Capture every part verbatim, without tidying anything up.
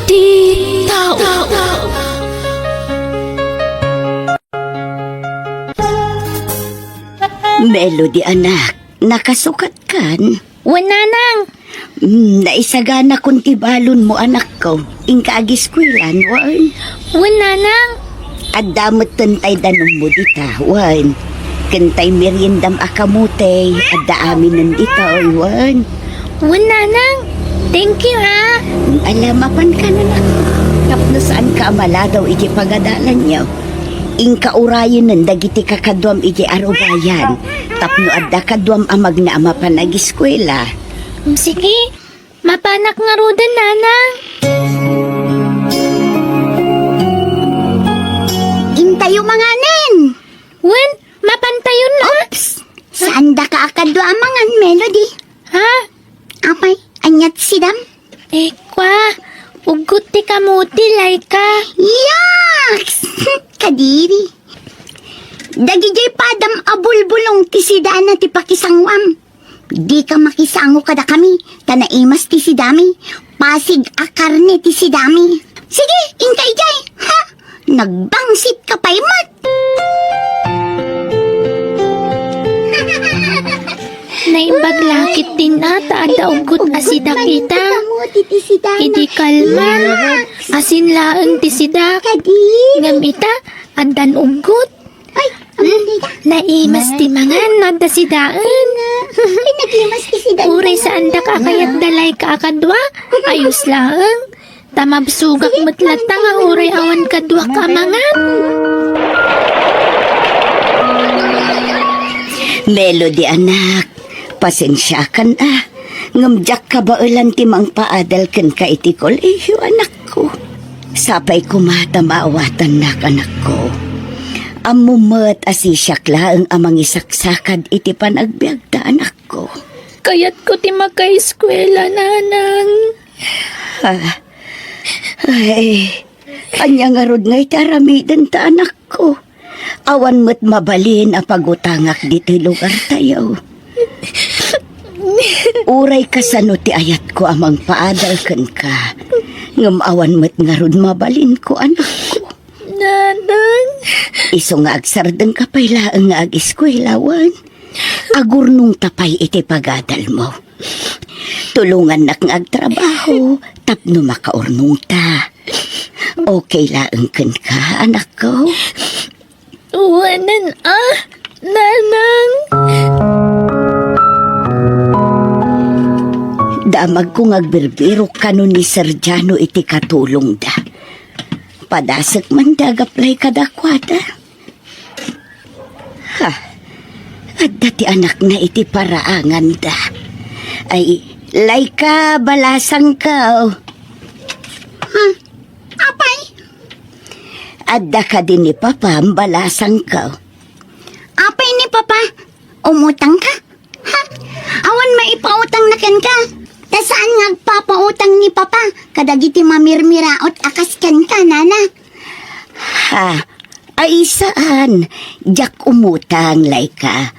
Ti tao. Melody, anak, nakasukat kan? Wen, nanang. Hmm, naisaganakon ti balonmo, anakko. Inka agiskuelan, wen? Wen, nanang. Adda metten tay danummo dita, wen? Ken tay meriendam a kamote, adda aminen dita, oy, wen? Wen, nanang. Thank you, ha. Ala, mapanka, anak. Tapno saanka a maladaw iti pagadalanyo. Inka urayenen dagiti kakaduam iti arubayan, tapno adda kaduam a magna a mapan agiskuela. Sige, mapanak ngaruden, nanang. Intayo manganen. Wen, mapantayon la. Oops! Saandaka a kadua a mangan, Melody? Ha? Apay, ania ti sidam? Eh, kua, uggot ti kamote, Laika. Yaks! Kadiri. Dagidiay padam a bulbulong ti sidana ti pakisangoam. Dika makisango kadakami, ta naimas ti sidami. Pasig a karne ti sidami. Sige, inka idiay, ha? Nagbangsitka pay met. Naimbag la ketdin a ta adda uggot a sidak ita. Idi kalman, asin laeng ti sidak. Ngem ita, addan uggot. Ay, hmm, naimas ti mangan no adda sidaen. Ay, nagimas ti sidaen. Uray saandak a kayatda, Laika, a kadua, ayos laeng. Ta mabsogak met latta nga uray awan kaduak a mangan. Melody, anak, pasensiakan a, ngem diak kabaelan ti mangpaadal kenka iti kolehiyo, anakko. Sapay koma ta maawatannak, anakko. Ammom met a sisiak laeng a mangisaksakad iti panagbiagta, anakko. Kayatko ti makaeskuela, nanang. Ah, ay, ania ngarud ngay ti aramidenta, anakko? Awan met mabalin a pagutangak ditoy lugartayo. Uray kasano ti ayatko a mangpaadal kenka, ngem awan met ngarud mabalinko, anakko. Nanang. Isu nga agsardengka pay laeng nga agiskuela, wen? Agurnongta pay iti pagadalmo. Tulongannak nga agtrabaho tapno makaurnongta. Okay laeng kenka, anakko? Wen a, nanang. Damagko nga agbirbirok kano ni Sergiano iti katulongda. Padasek man ti agaplay kadakuada. Ha, adda ti anakna iti paraanganda. Ay, Laika, balasangko. Hmm, apay? Adda kadi ni Papa, balasangko. Apay ni Papa? Umutangka? Ha? Awan maipautangna kenka? Ta saan nga agpapautang ni Papa kadagiti mamirmiraot a kas kenka, nana? Ha? Ay, saan. Diak umutang, Laika.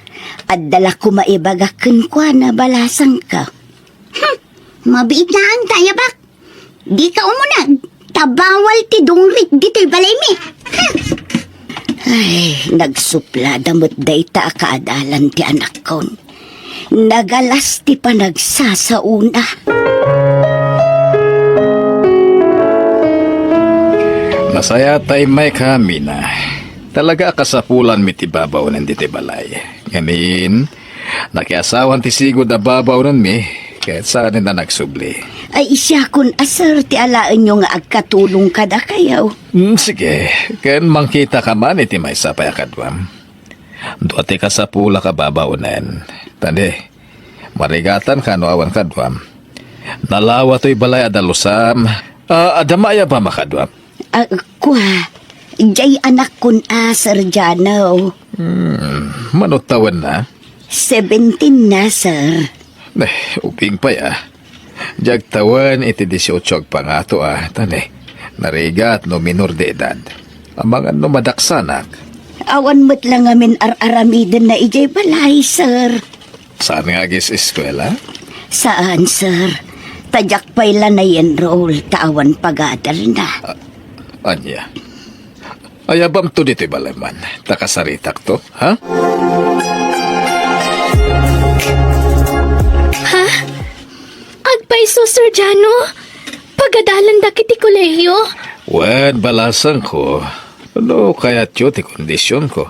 Adda la koma ibagak kenkuana, balasangko. Hmm, mabiit laeng ti ayabak. Dika umuneg, ta bawal ti dungrit ditoy balaymi. Hmm. Ay, nagsuplada met dayta a kaadalan ti anakkon. Nagalas ti panagsasaona. Nasayaat ta immayka, Mina. Talaga a kasapulanmi ti babaonen ditoy balay. Ngamin, nakiasawan ti sigud a babaonenmi, ket saanen a nagsubli. Ay, siakon a, sir, ti alaenyo nga agkatulong kadakayo. Hmm, sige, ken mangkitaka man iti maysa pay a kaduam. Dua ti kasapulak a babaonen. Tani, marigatanka no awan kaduam. Nalawa toy balay a dalusam. Ah, adda maayabam a kaduam? Ah, kua, diay anakkon a, Sir Jano. Hmm, mano tawenna? Seventeen na, sir. Eh, ubing pay, ah. Diay agtawen iti dieciocho agpangato, ah. Tani, narigat no minor de edad. Amangan no madaksanak. Awan met la ngamin ar-aramidenna idiay balay, sir. Saan nga agis-eskuela? Saan, sir. Diak pay la na-enroll ta awan pagadalna. Ah, ania? Ayabamto ditoy balay man, ta kasaritakto, ha? Ha? Agpayso, Sir Jano? Pagadalan dagiti kolehiyo? Wen, balasangko, no kayatyo ti kondisionko,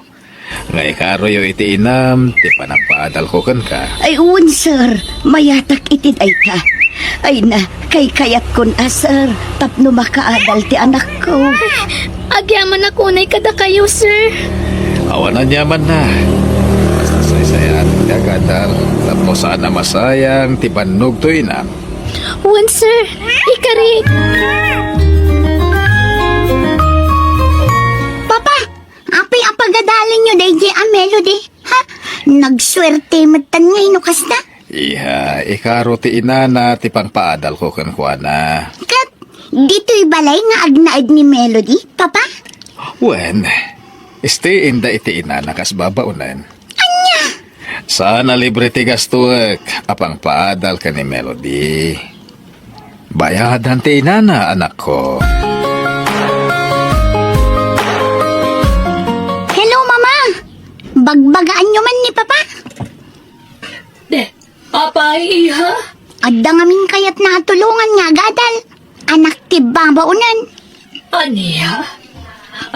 nga ikaroyo iti inam ti panagpaadalko kenka. Ay, wen, sir. Mayatak iti dayta. Ay na, kaykayatkon a, sir, tapno makaadal ti anakko. Agyamanak unay kadakayo, sir. Awan aniamanna. Basta saysayaaten ti agadal, tapno saan a masayang ti bannogto inam. Wen, sir. Ikari. Papa, apay a pagadalenyo daydiay a Melody? Ha? Nagsuerte metten ngay no kasta? Iha, ikaro ti inana ti pangpaadalko kenkuana. Ket ditoy balay nga agnaed ni Melody, Papa? Wen, stay-inda iti inana kas babaonen. Ania? Saan a libre ti gastuek a pangpaadal ken ni Melody. Bayadan ti inana, anakko. Hello, Mama! Bagbagaanyo man ni Papa? De, apay, iha? Adda ngamin kayatna a tulongan nga agadal. Anak ti babaonen. Ania?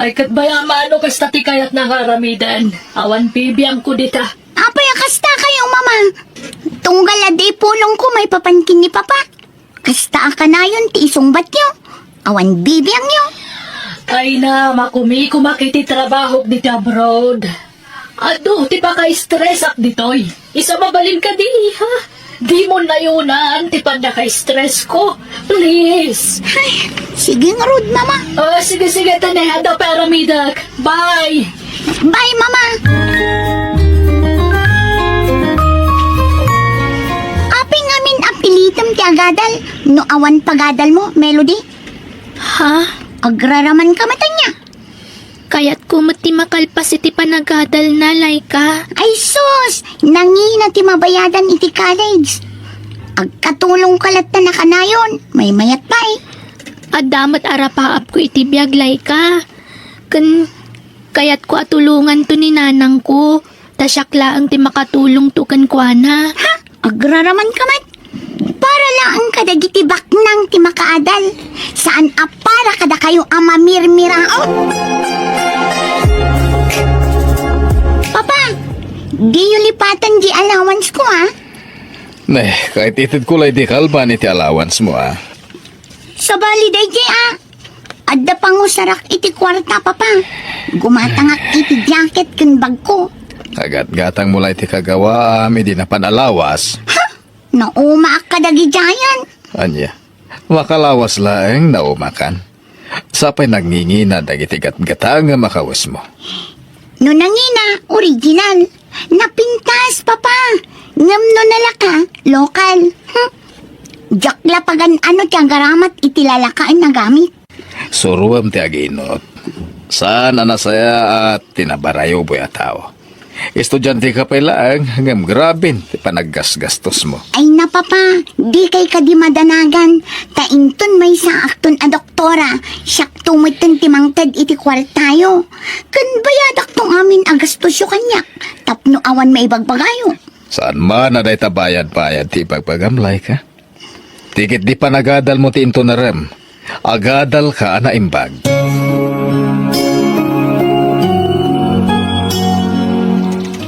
Ay, ket bay-am no kasta ti kayatna nga aramiden. Awan bibiangko dita. Apay a kasta kayo, Mama? Tunggal adda ipulongko maipapan ken ni Papa. Kasta a kanayon ti isungbatyo. Awan bibiangyo. Ay na, makumikumak iti trabahok dita abroad. Adu ti paka-stress-ak ditoy. Isu a mabalin kadi, ha? Dimo nayonan ti pannaka-stress-ko. Please. Ay, sige ngarud, Mama. Ah, sige, sige, tane. Adda pay aramidek. Bye. Bye, Mama. Apay ngamin a pilitem ti agadal no awan pagadalmo, Melody? Ha? Agraramanka met ania? Kayatko met ti makalpas iti panagadalna, Laika. Ay sus! Nangina ti mabayadan iti college. Agkatulongka latta a kanayon, maymayat pay. Adda met arapaapko iti biag, Laika. Ken kayatko a tulonganto ni nanangko, ta siak laeng ti makatulongto kenkuana. Ha? Agraramanka met? Para laeng kadagiti baknang ti makaadal. Saan a para kadakayo a mamirmiraot. Papa, diyo lipaten di allowance ko, ha? Ne, kaititedko lay di kalban iti allowance mo, ha? Sabali daydi, a. Adda pangusarak iti kuarta, Papa. Gumatangak iti jacket ken bagko. Agatgatangmo la iti kagawaam idi napan a lawas. Ha? Naumaak kadagiti ayan. Ania? Makalawas laeng naumakan. Sapay nangingina dagiti gatgatangem a kawesmo. No nangina, original. Napintas, Papa. Ngem no nalaka, lokal. Hmm. Diak la pagan-ano ti agaramat iti lalakaen a gamit. Suroem ti aginot. Saan a nasayaat ti nabarayuboy a tao. Estudiante ka pay laeng, ngem graben ti panaggasgastosmo. Ay na, Papa, dikay kadi madanagan, ta inton maysaakton a doktora, siakto metten ti mangted iti kuartayo. Ken bayadakto ngamin a gastosyo kaniak, tapno awan maibagbagayo. Saan man a dayta bayad-bayad ti ibagbagam, Laika? Ti ketdi panagadalmo ti intunarem, agadalka a naimbag.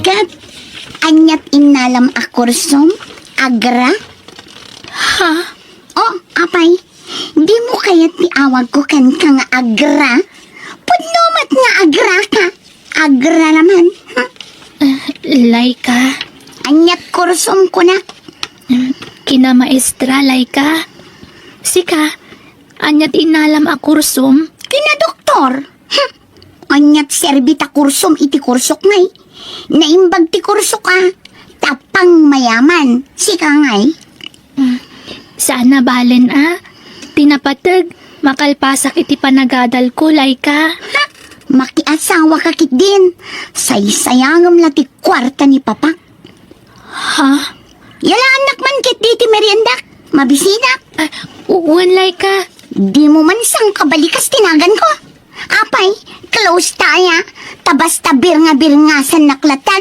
Ket ania ti innalam a kursom? Agra? Ha? O, apay, dimo kayat ti awagko kenka nga Agra? Pudno met nga agraka. Agraraman. Hmm. Ah, Laika. Ania ti kursom kunak? Hmm, kinamaestra, Laika. Sika, ania ti innalam a kursom? Kinadoktor. Hmm. Ania ti serbi ta kursom iti kursok ngay? Naimbag ti kursok a. Tapang mayaman. Sika ngay. Mm. Saan a balen a. Ti napateg, makalpasak iti panagadalko, Laika. Ha? Makiasawaka ketdin. Saysayangem la ti kuarta ni Papak. Ha? Yalaannak man ketdi ti meriendak. Mabisitak? Ah, wen, Laika. Dimo man sangkabalikas ti naganko. Apay, close ta aya, ta basta birnga-birngasannak latta.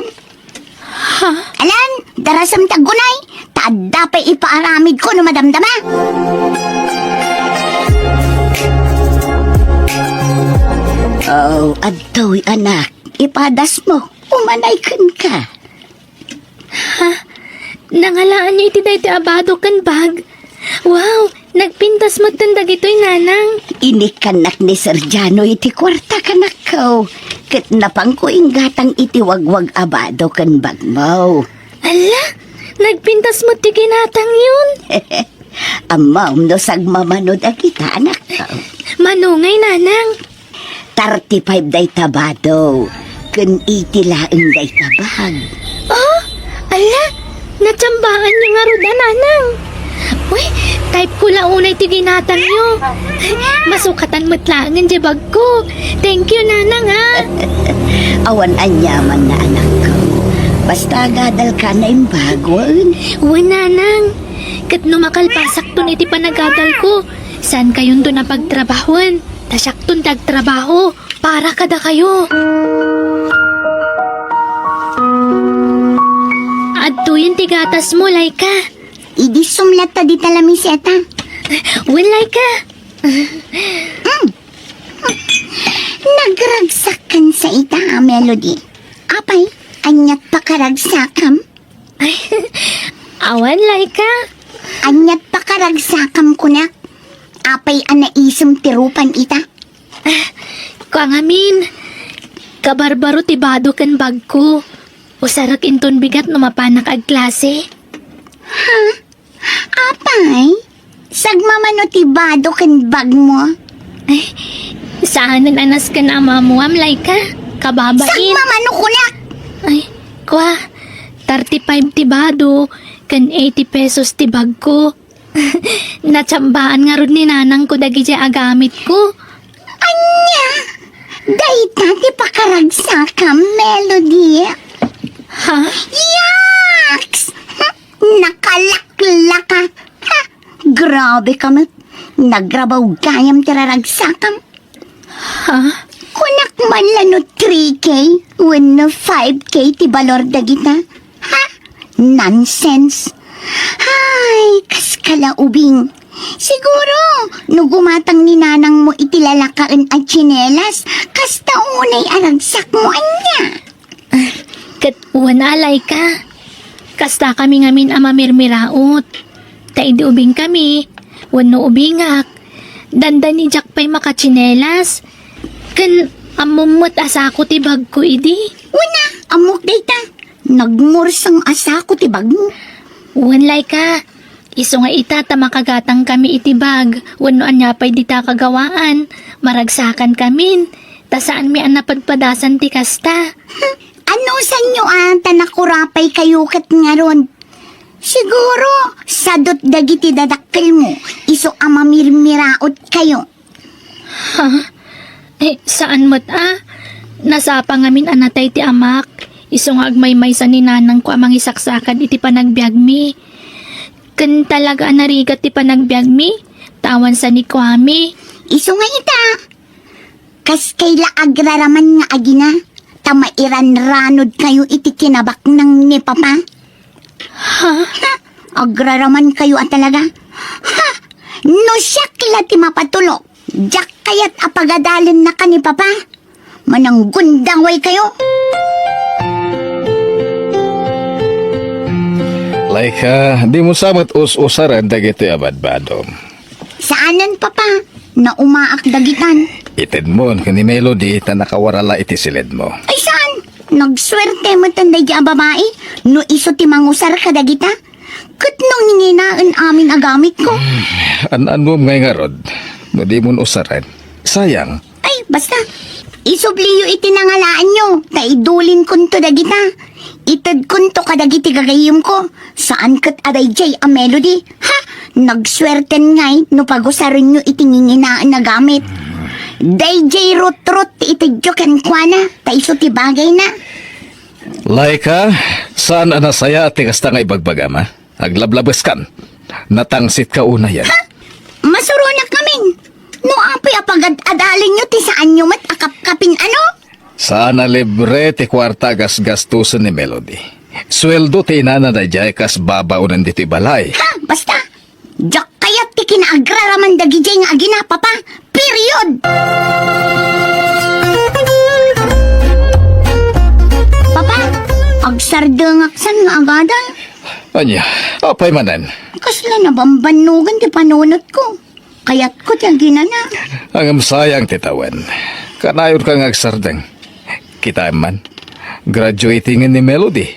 Ha? Alan, darasem ti aggunay, ta adda pay ipaaramidko no madamdama. Oh, adtoy, anak, ipadasmo, umanay kenka. Ha? Nangalaanyo iti daytoy a bado ken bag? Wow! Nagpintas metten dagitoy, Nanang. Inikkannak ni Sergiano iti kuarta, kanakko. Ket napanko inggatang iti wagwag a bado ken bagmo. Ala! Nagpintas met ti ginatangyon. Ammom no sagmamano dagita, anakko. Mano ngay, Nanang? Thirty-five dayta bado, ken eighty laeng dayta bag. Oh, ala, natsambaanyo ngarud a, Nanang. Uy, type ko la unay ti ginatangyo. Masukatan met laengen diay bagko. Thank you, Nanang, ha. Awan aniamanna, anakko. Basta agadalka naimbag, wen. Wen, Nanang. Ket no makalpasakton iti panagadalko, saankayonton a pagtrabahoen. Ta siakton ti agtrabaho para kadakayo. Adtoyen ti gatasmo, Laika. Idi sumlatta dita lamiseta. Wen, Laika. Mm. Nagragsakkan sa ita, Melody. Apay, aniat pakaragsakam? Awan, Laika. Aniat pakaragsakam kunak? Apay a naisem ti rupan ita? Ah, kua ngamin, kabarbaro ti bado ken bagko. Usarek inton bigat no mapanak agklase. Ha? Apay? Sagmamano ti bado ken bagmo? Ay, saanen a nasken a maammuam, Laika. Kababain. Sagmamano kunak! Ay, kua, thirty-five ti bado, ken eighty pesos ti bagko. Natsambaan ngarud ni nanangko dagidiay agamitko. Ania? Dayta ti pakaragsakam, Melody? Ha? Yaks! Nakalaklaka! Ha! Grabe ka met! Nagrabaw gayam ti raragsakam! Ha? Kunak man la no three K wenno five K ti balor dagita. Ha? Nonsense! Ay, kas ka la ubing. Siguro, no gumatang ni nanangmo iti lalakaen a tsinelas, kasta unay a ragsakmo ania. Ket wen a, Laika, kastakami ngamin a mamirmiraot. Ta idi ubingkami, wenno ubingak, dandani diak pay makatsinelas. Ken ammom met a sako ti bagko idi. Wen a, ammok dayta. Nagmurseng a sako ti bagmo. Wen, Laika, isu nga ita ta makagatangkami iti bag wenno ania pay dita kagawaan, maragsakankamin, ta saanmi a napadpadasan ti kasta. Anusanyo a ta nakurapaykayo ket ngarud? Siguro, sadut dagiti dadakkelmo, isu a mamirmiraotkayo. Ha? Eh, saan met a? Nasapa ngamin a natay ti amak, isu nga agmaymaysa ni nanangko a mangisaksakad iti panagbiagmi. Ken talaga a narigat ti panagbiagmi, ta awan sanikuami. Isu nga ita, kaskay la agraraman nga agina, ta mairanranodkayo iti kinabaknang ni Papa. Ha? Ha? Agraramankayo a talaga? Ha? No siak la ti mapatulok, diak kayat a pagadalennaka ni Papa. Mananggundawaykayo. Laika, dimo sa met us-usaren dagitoy a badbadom. Saanen, Papa. Naumaak dagitan. Itedmon ken ni Melody ta nakawara la iti siledmo. Ay, saan? Nagsuerte metten daydi a babai no isu ti mangusar kadagita. Ket no nginginaen amin a gamitko. An-annom ngay ngarud no dimon usaren. Sayang. Ay, basta. Isubliyo iti nangalaanyo, ta idulinkonto dagita. Itedkonto kadagiti gagayyemko. Saan ket a daydiay a Melody. Ha? Nagsuerten ngay no pagusarenyo iti nginginaen a gamit. Daydiay rutrut ti itedyo kenkuana, ta isu ti bagayna. Laika, saan a nasayaat ti kasta nga ibagbagam, ha? Aglablabeskan. Natangsit ka unayen. Ha? Masuronak ngamin. No apay a pagad-adalinyo ti saanyo met a kapkapin, ano? Saan a libre ti kuarta a gasgastosen ni Melody. Sueldo ti inana daydiay kas babaonen ditoy balay. Ha? Basta! Diak kayat ti kinaagraraman dagidiay nga agina, Papa. Period! Papa, agsardengak san nga agadal. Ania, apay manen? Kasla nabambannogan ti panunotko. Kayatko ti aginana. Ngem sayang ti tawen. Kanayonka nga agsardeng. Kitaem man, graduating ni Melody.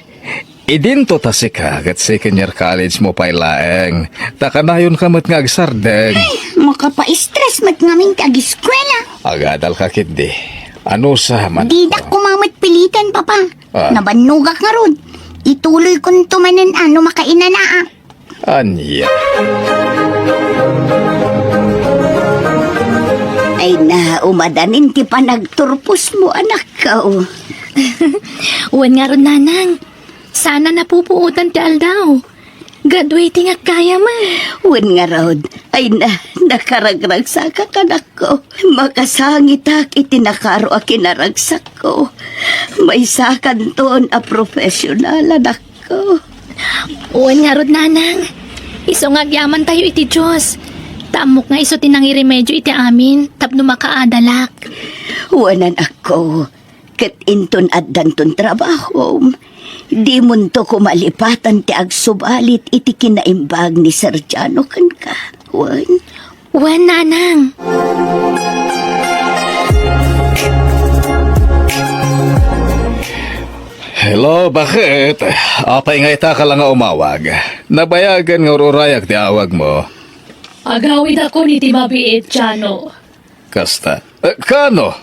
Idinto ta sika ket second year college mo pay laeng. Ta kanayonka met nga agsardeng. Ay, makapaistres met ngamin ti agiskuela. Agadalka ketdi. Anusa man. Didak koma met piliten, Papa. Ah. Nabannogak ngarud. Ituloykonto manen a no makainanaak. Ania? Ay na, umadanin ti panagturposmo, anakko. Wen ngarud, Nanang. Saan a napupuotan ti aldaw. Graduatingak gayam. Wen ngarud. Ay na, nakaragragsakak, anakko. Makasangitak iti nakaro a kinaragsakko. Maysakanton a profesional, anak. Ko. Wen ngarud, Nanang. Isu nga agyamantayo iti Dios. Ta ammok nga isu ti nangiremedio iti amin tapno makaadalak. Wen, anakko, ket inton addanton trabahom, dimonto koma lipatan ti agsubalit iti kinaimbag ni Sergiano kenka. Wen, Wen, Nanang. Hello, bakit? Apay nga ita ka lang nga umawag? Nabayagen nga ururayak ti awag mo. Agawidakon iti mabiit, Jano. Kasta. Eh, kano?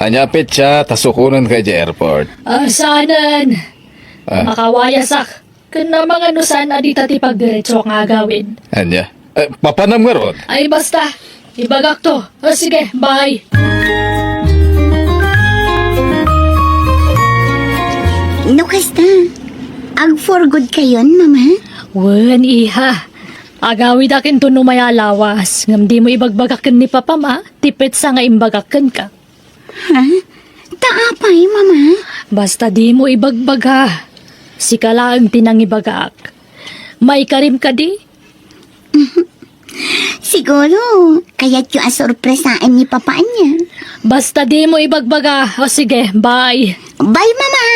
Ania petsa ta sukonenka idiay airport? Ah, saanen. Ah. Makawayasak. Ken namangano saan a dita ti pagdiretso nga agawid. Ania? Eh, papanam ngarud? Ay, basta. Ibagakto. O, sige, bye. No kasta, ag-for good kayon, Mama? Wen, iha. Agawidak inton umay a lawas, ngem dimo ibagbagak ken ni Papam a ti petsa nga imbagak kenka. Ha? Ta apay, Mama? Basta dimo ibagbaga. Sika laeng ti nangibagak. Maikarim kadi? Siguro, kayatyo a sorpresaen ni Papa ania. Basta dimo ibagbaga. O sige, bye. Bye, Mama!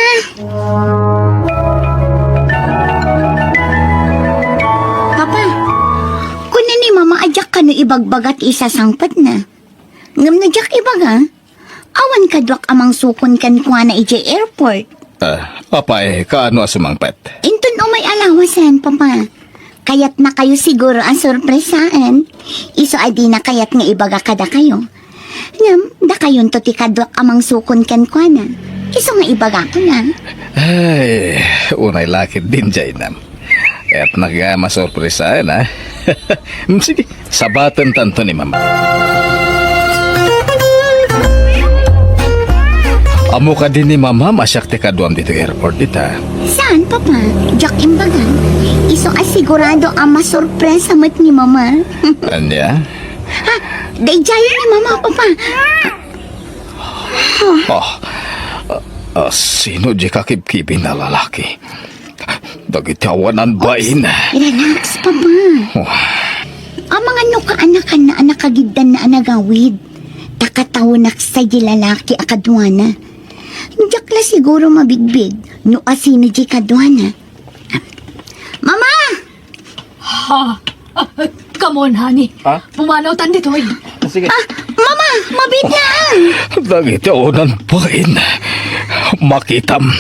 Papa, kuna ni Mama a diak kano ibagbaga ti isasangpetna. Ngem no diak ibaga, awan kaduak a mangsukon kenkuana idiay airport. Ah, apay, kaano a sumangpet? Inton umay a lawasen, Papa. Kayatnakayo siguro a sorpresaen. Isu a dina kayat nga ibaga kadakayo. Ngem, dakayonto ti kaduak a mangsukon kenkuana. Isu nga ibagakon a. Ay, unay lakit din, Jainam. Kayatnak nga masorpresaen, ha? Mm, sige, sabatentanto ni Mama. Ammo kadi ni Mama a siak ti kaduam ditoy airport ita? Saan, Papa? Diak imbaga. Isu a sigurado a masorpresa met ni Mama. Ania? Ha? Daydiay ni Mama, Papa. Ah, ah, sino di kakibkibin a lalaki? Dagiti awanan bain. Relax, Papa. Oh. Amangan no kaanakanna a nakagiddanna a nagawid. Ta katawenak sa di lalaki a kaduana. Diak la siguro mabigbig no asino di kaduana. Mama! Ha? Ah, come on, honey. Ha? Pumanawtan ditoy. Sige. Ah, Mama, mabiit na! Dagiti awanan bain. Makitam.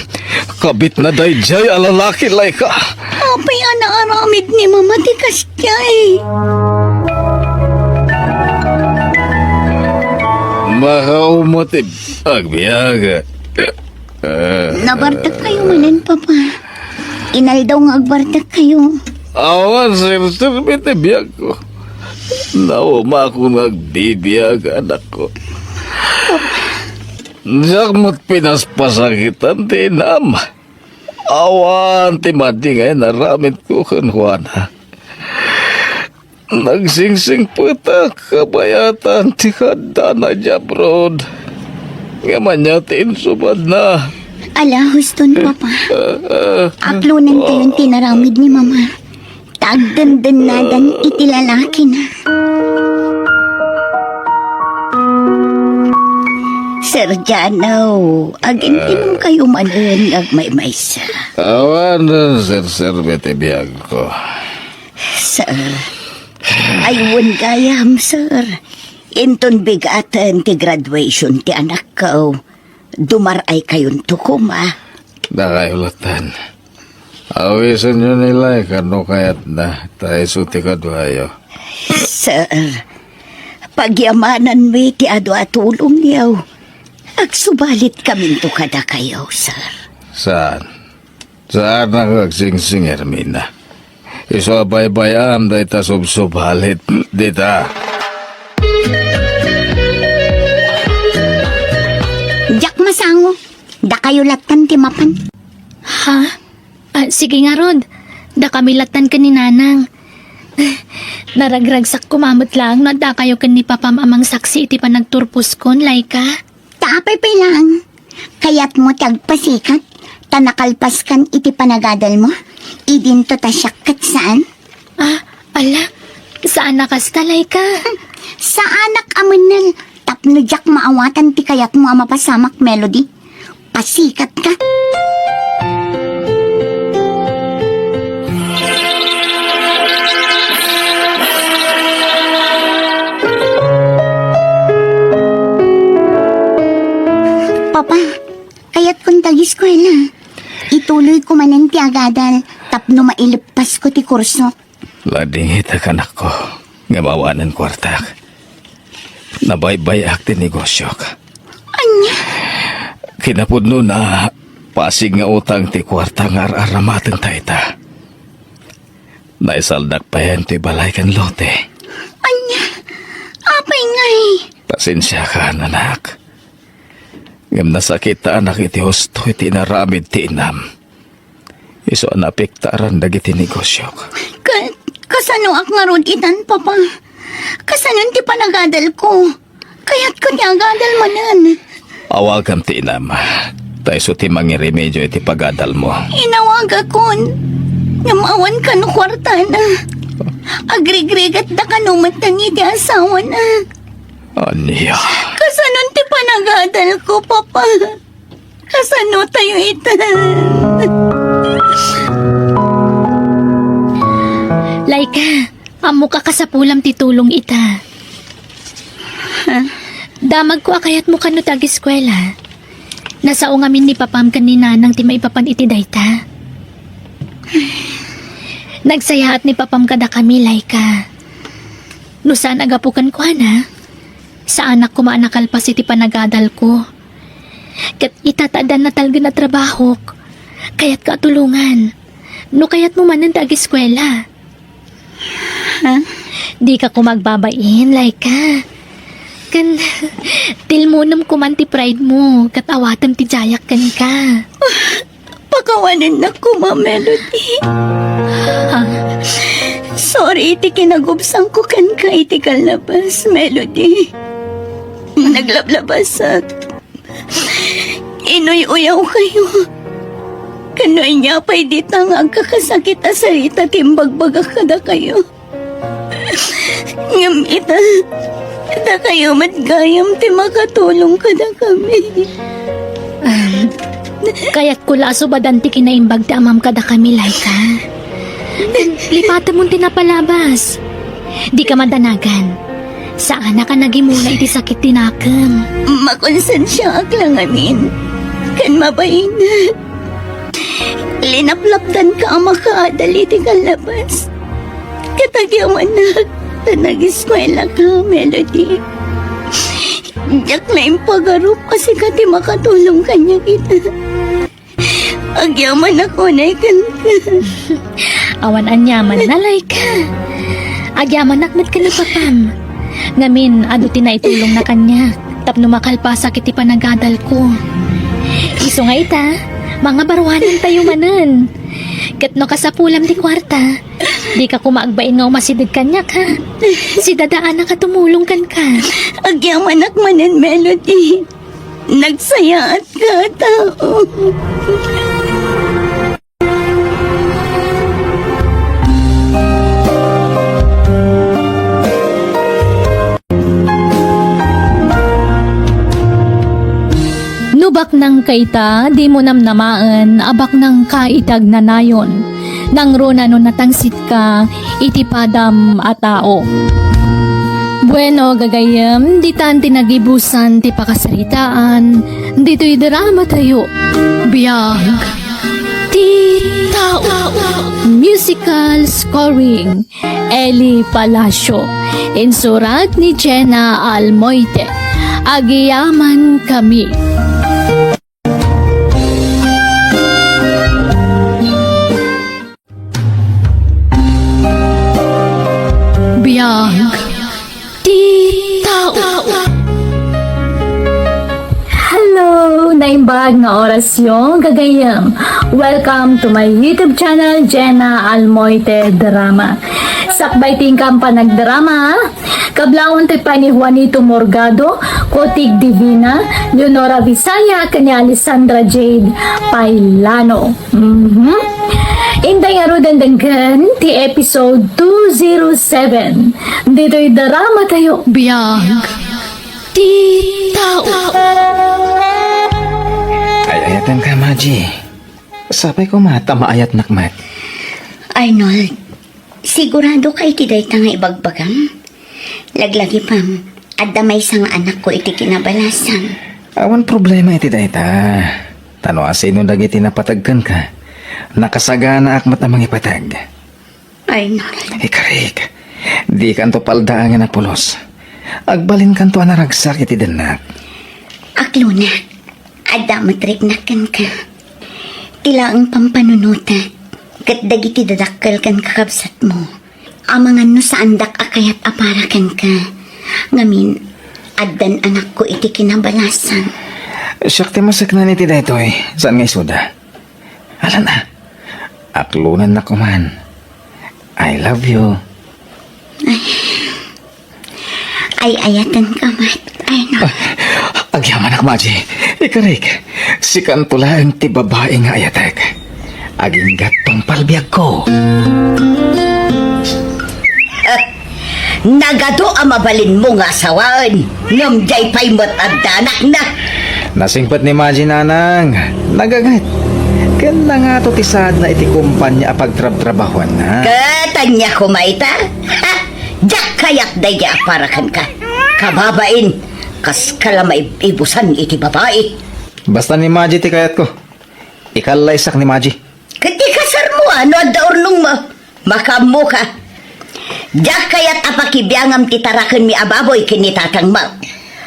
Kabit na daydiay a lalaki, Laika. Apay a naaramid ni Mama ti kasdiay? Makaumot ti agbiag. Ah. Nabartek kayo manen, Papa. Inaldaw nga agbartek kayo. Awan serserbi ti biagko. Naumakon nga agbibiag, anakko. Diak met pinaspasakitan ti inam. Awan ti madi nga inaramidko kenkuana. nagsingsingpetak kabayatan ti kaadana idiay abroad. Ngem ania ti insubadna? Ala, huston, Papa. Ah, ah. Aklonentayon ti inaramid ni Mama. Ta agdendennadan iti lalakina. Sir Jano, agintinomkayo manen nga agmaymaysa. Awan, sir, sir, iti biagko. Sir, ay wen gayam, sir. Inton bigaten ti graduation ti anakko, dumar-ay kayonto koma. Dakayo lattan. Awisenyo ni Laika no kayatna, ta isu ti kaduayo. Sir, pagyamananmi ti adu a tulongyo. Agsubalitkaminto kadakayo, sir. Saan? Saan a agsingsing, Hermina? Isu a baybay-am dayta subsubalit dita. Diak masango. Dakayo lattan ti mapan. Ha? Ah, sige ngarud. Dakami lattan ken ni Nanang. Naragragsak koma met laeng no addakayo ken ni Papam a mangsaksi iti panagturposkon, Laika. Ta apay pay laeng? Kayatmo ti agpasikat, ta nakalpaskan iti panagadalmo? Idinto ta siak ket saan? Ah, ala, saan a kasta, Laika? Saanak a mennel, tapno diak maawatan ti kayatmo a mapasamak, Melody. Pasikatka. Papa, kayatkon ti ageskuela. Ituloyko manen ti agadal tapno maileppasko ti kursok. Ladingitak, anakko, ngem awanen kuartak. Nabaybay-ak ti negosyok. Ania? Kinapudnona, pasig nga utang ti kuarta nga ar-aramateng ta ita. Naisaldak payen ti balay ken lote. Ania? Apay ngay? Pasensiakan, anak. Ngem nasakitanak iti husto iti inaramid ti inam. Isu a naapektaran dagiti negosyok. Ka-, kasanoak ngarud itan, Papa? Kasanon ti panagadalko? Kayatko ti agadal manen. Awagam ti inam. Ta isu ti mangiremedio iti pagadalmo. Inawagakon. Ngem awan kano kuartana. Agrigrigatda kano met iti asawana. Ania? Kasanon ti panagadalko, Papa? Kasano tayo ita? Laika, ammok a kasapulam ti tulong ita. Ha? Damagko a kayatmo kano ti ageskuela. Nasao ngamin ni Papam ken ni Nanang ti maipapan iti dayta. Nagsayaat ni Papam kadakami, Laika. No saan a gapu kenkuana, saanak koma a nakalpas iti panagadalko. Ket ita ta addan natalgen a trabahok, kayatka a tulongan. No kayatmo manen ti ageskuela. Ha? Dika koma agbabain, Laika. Ken, tilmonem koman ti pride mo, ket awatem ti diayak kenka. Pakawanennak koma, Melody. Ha? Sorry iti kinagubsangko kenka iti kallabas, Melody. Naglablabasat. Inuy-uyawkayo. Ken no ania pay dita nga agkakasakit a sarita ti imbagbagak kadakayo. Ngem ita, dakayo met gayam ti makatulong kadakami. Ah, kayatko la a subadan ti kinaimbag ti amam kadakami, Laika. Lipatemon ti napalabas. Dika madanagan. Saanak a nagimula iti sakit ti nakem. Makonsensiaak la ngamin. Ken mabainat. Linaplapdanka a makaadal iti kallabas. Ket agyamanak ta nageskuelaka, Melody. Diak la impagarup a sika ti makatulong kaniak ita. Agyamanak unay kenka. Awan aniaman, Laika. Agyamanak met ken ni Papam. Ngamin, adu ti naitulongna kaniak tapno makalpasak iti panagadalko. Isu nga ita, mangabaruanentayo manen. Ket no kasapulam ti kuarta, dika koma agbain nga umasideg kaniak, ha? Si Dada Ana a tumulong kenka. Agyamanak manen, Melody. Nagsayaatka a tao. No baknangka ita, dimo namnamaen a baknangka iti agnanayon. Nangruna no natangsitka iti padam a tao. Bueno, gagayyem, ditan ti nagibusan ti pakasaritaan ditoy drama tayo. Biag ti tao. Musical scoring, Eli Palacio. Insurat ni Jenna Almoite. Agyamankami. Biag ti tao. Hello! Naimbag nga orasyo, gagayyem. Welcome to my YouTube channel, Jenna Almoite Drama. Sakbay ti inkam panagdrama, kablawan ti pay ni Juanito Morgado, Kotig Divina, Leonora Visaya, ken ni Alessandra Jade Pailano. Mhm. Inday ngaruden denggen ti episode two zero seven. Ditoy drama tayo, Biag ti tao. Ay-ayatenka, Maji. Sapay koma ta maayatnak met. Arnold, sigurado ka iti dayta nga ibagbagam? Laglagipem, adda maysa nga anakko iti kinabalasan. Awan problema iti dayta. Ta no asino dagiti napateg kenka, nakasaganaak met a mangipateg. Arnold. Ikarik, dikanto paldaangen a pulos. Agbalinkanto a naragsak iti dennak. Aklona, adda met riknak kenka. Ti laeng pampanunotek ket dagiti dadakkel ken kakabsatmo. Amangan no saandak a kayat a para kenka. Ngamin, addan anakko iti kinabalasan. Siak ti maseknan iti daytoy, saan nga isuda. Alan a, aklonannak koman. I love you. Ay, ay-ayatenka met, Arnold. Agyamanak, Maji. Ikarik, sikanto laeng ti babai nga ayatek. Aginggat tungpal biagko. Nagadu a mabalinmo nga asawaen, ngem diay pay met adda anakna. Nasingpet ni Maji, nanang. Nagaget. Ken nangato ti saadna iti kumpanya a pagtrabtrabahuanna. Ket ania koma ita? Ha? Diak kayat daydi a para kenka. Kababain, kaska la maib-ibusan iti babai. Basta ni Maji ti kayatko. Ikallaysak ni Maji. Ket ikasarmo a no adda urnongmo. Makaammoka. Diak kayat a pakibiangam ti tarakenmi a baboy ken ni tatangmo.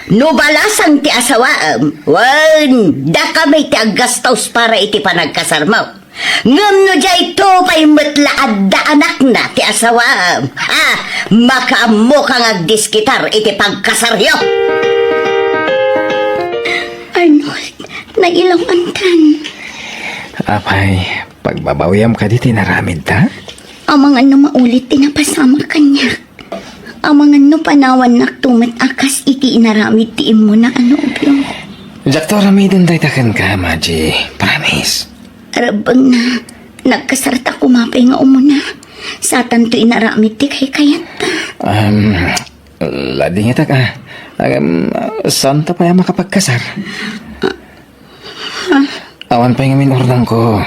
No balasang ti asawaem, wen, dakami ti aggastos para iti panagkasarmo. Ngem no diay to pay met la adda anakna ti asawaem, ha, makaammoka nga agdiskitar iti pagkasaryo. Arnold, nailaw-antan. Apay, pagbabawiam kadi ti inaramidta? Amangan no maulit ti napasamak kaniak. Amangan no panawannak to met a kas iti inaramid ti immuna a nobio. Diakto aramiden dayta kenka, Maji. Promise. Rebbengna, nagkasarta koma pay nga umuna. Satanto inaramid ti kaykayatta. Um, ladingitak a. Um, saanta pay a makapagkasar? Awan pay ngamin urnongko.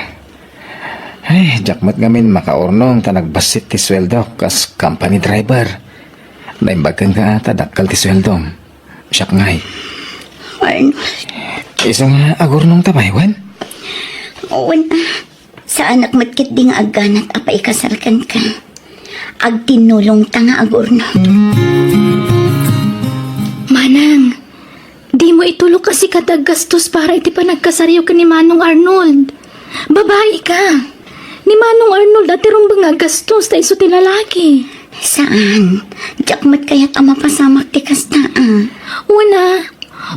Ay, diak met ngamin makaurnong ta nagbassit ti sueldok kas company driver. Naimbag kenka a ta dakkel ti sueldom. Siak ngay. Arnold. Isu nga agurnongta pay, wen? Wen a. Saanak met ketdi nga agganat a paikasar kenka. Agtinnulongta nga agurnong. Manang, dimo itulok a sika ti aggastos para iti panagkasaryo ken ni Manong Arnold. Babai ka. Ni Manong Arnold a ti rumbeng nga aggastos ta isu ti lalaki. Saan? Diak met kayat a mapasamak ti kasta a. Wen a.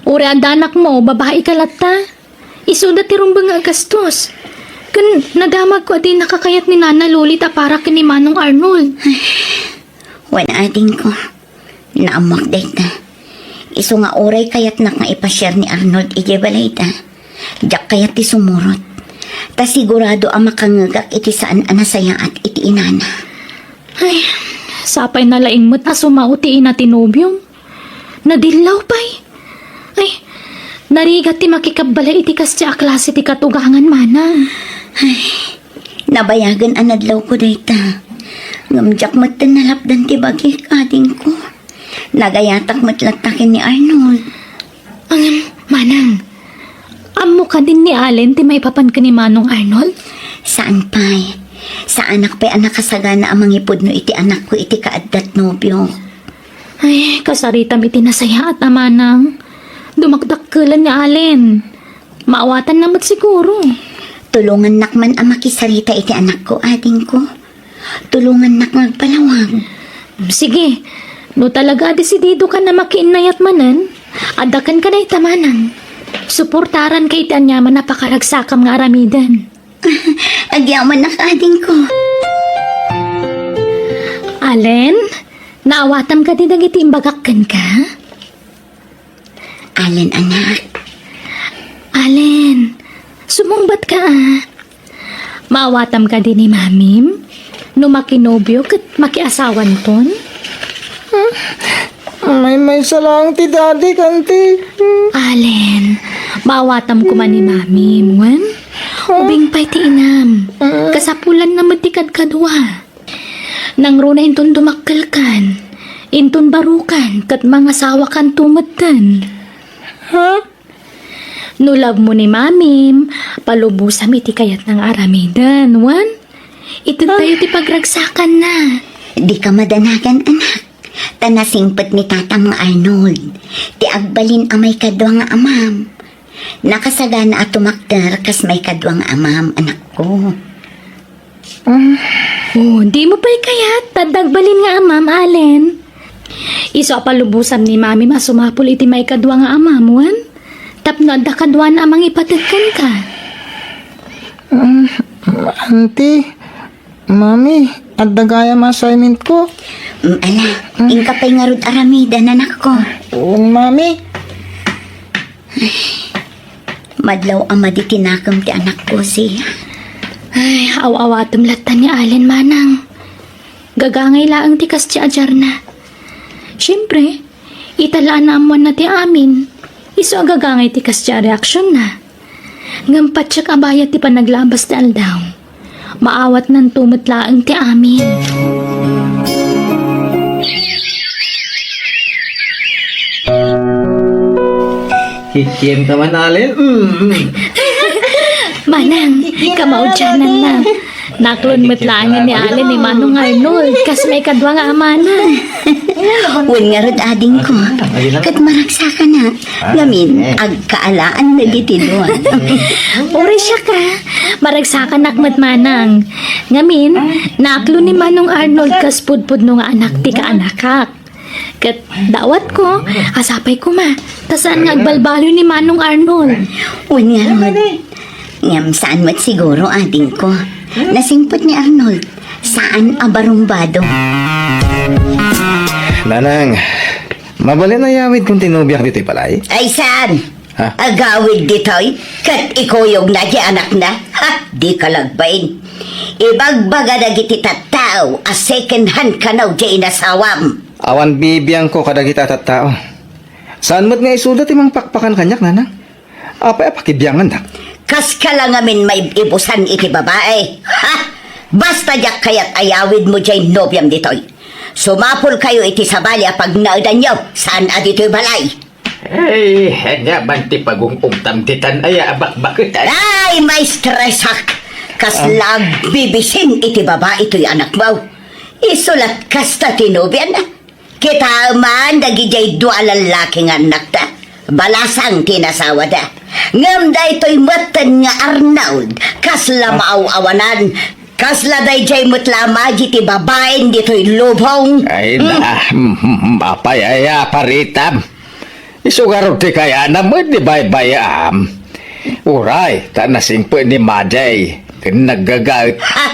Uray adda anakmo, babai ka latta. Isuda ti rumbeng nga aggastos. Ken nadamagko a dinaka kayat ni Nana Lolit a para ken ni Manong Arnold. Wen, adingko, naammoak dayta. Isu nga uray kayatnak nga ipasiar ni Arnold idiay balayda, diak kayat ti sumurot. Ta sigurado a makangngegak iti saan a nasayaat iti inana. Ay, sapay na laeng met a sumao ti ina ti nobiom. Nadillaw pay. Ay, narigat ti makikabbalay iti kasdi a klase ti katugangan, manang. Ay, nabayagen a nadlawko dayta. Ngem diak metten nalapdan ti bagik, adingko. Nagayatak met latta ken ni Arnold. Ngem, manang, ammo kadin ni Allen ti maipapan ken ni Manong Arnold? Saan pay. Saanak pay a nakasagana a mangipudno iti anakko iti kaaddat nobio. Ay, kasaritam iti nasayaat a manang. Dumakdakkelan ni Allen. Maawatanna met siguro. Tulongannak man a makisarita iti anakko, adingko. Tulongannak nga agpalawag. Sige, no talaga a desididokan a makiinnayat manen, adda kenka dayta, manang. Suportaranka iti aniaman a pakaragsakam nga aramiden. Agyamanak, adingko. Allen, naawatam kadi dagiti imbagak kenka? Allen, anak. Allen, sumungbat ka, ah. Maawatam kadi ni mamim? No makinobio ket makiasawanton? Hmm? Maymaysa laeng ti dadik, anti. Hmm. Allen, maawatam koma ni mamim, wen? Huh? Ubing pay ti inam. Hmm. Kasapulanna met ti kadkadua. Nangruna inton dumakkelkan, inton barukan, ket mangasawakanto metten. Ha? No love mo ni mamim, palubosam iti kayatna nga aramiden, wen? Itedtayo ti pagragsakanna. Dika madanagan, anak. Ta nasingpet ni tatam nga Arnold, ti agbalin a maikadua nga amam. Nakasagana a tumakder kas maikadua nga amam, anakko. Ah. Oh, dimo pay kayat, ta adda agbalin nga amam, Allen. Isu a palubosam ni mamim a sumapul iti maikadua nga amam, wen? Tapno adda kaduana a mangipatek kenka. Ah, anti, mami, adda gayam assignment ko. Mm, ala, mm. Inka pay ngarud aramiden, anakko. Wen, mami. Madlaw a madi ti nakem ti anakko, Zia. Ay, aw-awatem latta ni Allen, manang. Gagangay laeng ti kasdi a diarna. Siempre, ita la a naammoanna ti amin. Isu a gagangay ti kasdi a reaksionna. Ngem patiek a bayat ti panaglabas ti aldaw. Maawatnanto met laeng ti amin. Kikiemka man, Allen? Mm, mm. Manang, kamaudiananna. Naklon met laeng ni Allen ni Manong Arnold, kas maikadua nga amana. Wen ngarud, adingko, ket maragsakana. Ngamin, agkaalaan dagiti dua. Uray siak, a. Maragsakanak met, manang. Ngamin, naaklo ni Manong Arnold kas pudpudno nga anak ti kaanakak. Ket dawatko, a sapay koma, ta saan nga agbalbaliw ni Manong Arnold. Wen ngarud. Ngem saan met siguro, adingko. Nasingpet ni Arnold. Saan a barumbado. Nanang, mabalin a yawidkon ti nobiak ditoy balay? Ay, saan? Ha? Agawid ditoy, ket ikuyogna ti anakna? Ha? Dika lagbain. Ibagbaga dagiti tattao a second hand kano ti inasawam. Awan bibiangko kadagiti a tattao. Saan met nga isuda ti mangpakpakan kaniak, nanang? Apay a pakibiangannak? Kaska la ngamin maib-ibusan iti babai. Ha? Basta diak kayat a yawidmo diay nobiam ditoy. Sumapulkayo iti sabali a pagnaedanyo, saan a ditoy balay. Ay, ania man ti pagum-umtam ditan aya a bakbaketan? Ay, maestresak! Kasla agbibisin iti babai toy anakmo. Isu lat kasta ti nobiana. Kitaem man dagidiay dua a lallaki nga annakta. Balasang ti nasawada. Ngem daytoy metten nga Arnold, kasla maaw-awanan. Kasla daydiay met la a madi ti babaen ditoy lubong. Ay, hmm, na, mm, mm, apay aya paritam. Isu ngarud ti kayana met ni baybay-am. Uray, ta nasingpet ni Madi. ken naggagaet. Ha?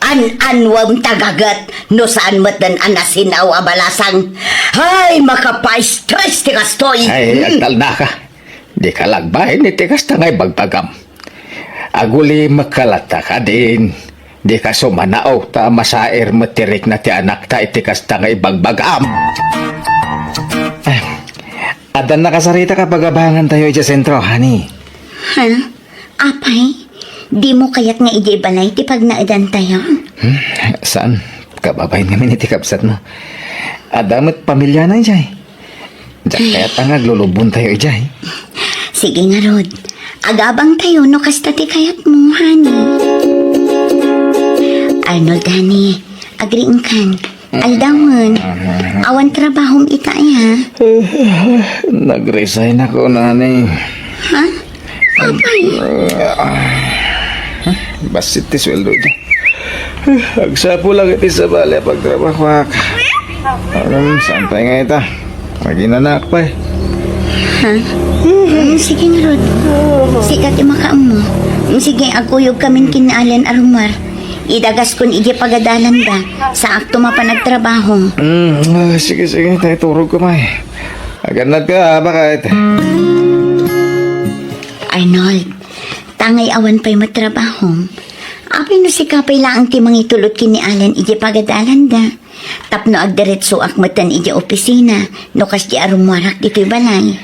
An-anwem ta gaget no saan met den a nasinaw a balasang. Ay, makapa-stress ti kastoy. Ay, hmm, agtalnaka. Dika lagbayen iti kasta nga ibagbagam. Agulimek ka latta kadin. Dika sumanaw ta masaer met ti rikna ti anakta iti kasta nga ibagbagam. Ay, addan nakasarita ka pagabangan tayo iti sentro, honey. Ha? Apay, dimo kayat nga idiay balay ti pagnaedantayo? Hmm, saan? Kababain ngamin iti kabsatmo. Adda met pamiliana idiay. Diak kayat nga aglulubontayo idiay. Sige ngarud, agabangtayo no kasta ti kayatmo, honey. Arnold, honey, agriingkan. Aldawen, awan trabahom ita aya? Nag-resign ako, nani. Ha? Apay? Bassit ti sweldo ita. Agsapul lang iti sabali a pagtrabahoak. Aram, saan pay nga ita? Aginanak pay. Ha? Mm, sige ngarud. Sika ti makaammo. Mm, sige, agkuyog kamin ken ni Allen a rummuar. Idagaskon idiay pagadalanda. Saakto mapan agtrabaho. Mm, ah, sige, sige. Tay, turog ka, may. Agannad ka, ah, bakit? Arnold, tangay awan pay matrabahom. Apay no sika pay laeng ti mangitulod ken ni Allen idiay pagadalanda. Tapno agdiretsoak metten idiay opisina, no kasdi a rummuarak ditoy balay.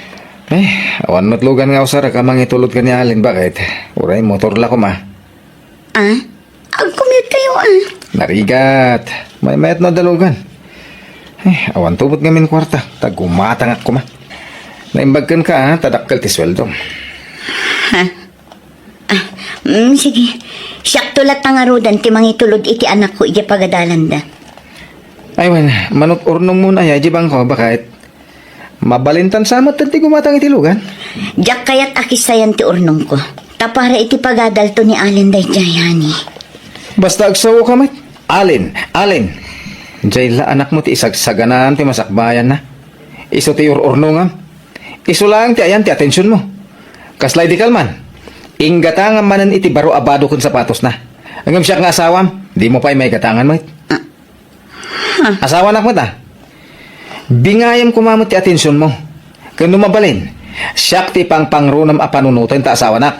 Eh, awan met lugan nga usarek a mangitulod ken ni Allen, bakit? Uray motor la koma. Ah? Agcommute kayo, ah. Narigat. Maymayat no adda lugan. Eh, awan tubot ngamin kuarta. Ta gumatangak koma. Naimbag kenka, ah, ta dakkel ti sueldo. Ha? Ah, mm, sige. Siakto latta ngaruden ti mangitulod iti anakko idiay pagadalanda. Ay, wen, manut-urnong muna ya, idiay bangko, bakit? Mabalintan sa met ti gumatang iti lugan. Diak kayat a kissayan ti urnongko. Ta para iti pagadalto ni Allen daydiay, honey. Basta agsaoka met. Allen, Allen. Diay la anakmo ti isagsaganaan ti masakbayanna. Isu ti ur-urnongam. Isu laeng ti ayan ti atensionmo. Kasla idi kalman, inggatangam manen iti baro a bado ken sapatosna. Ngem siak nga asawam, dimo pay maigatangan met. Ah, Asawanak met, a. Bingayam koma met ti atensionmo. Ken no mabalin, siak ti pangpangrunam a panunoten ta asawanak.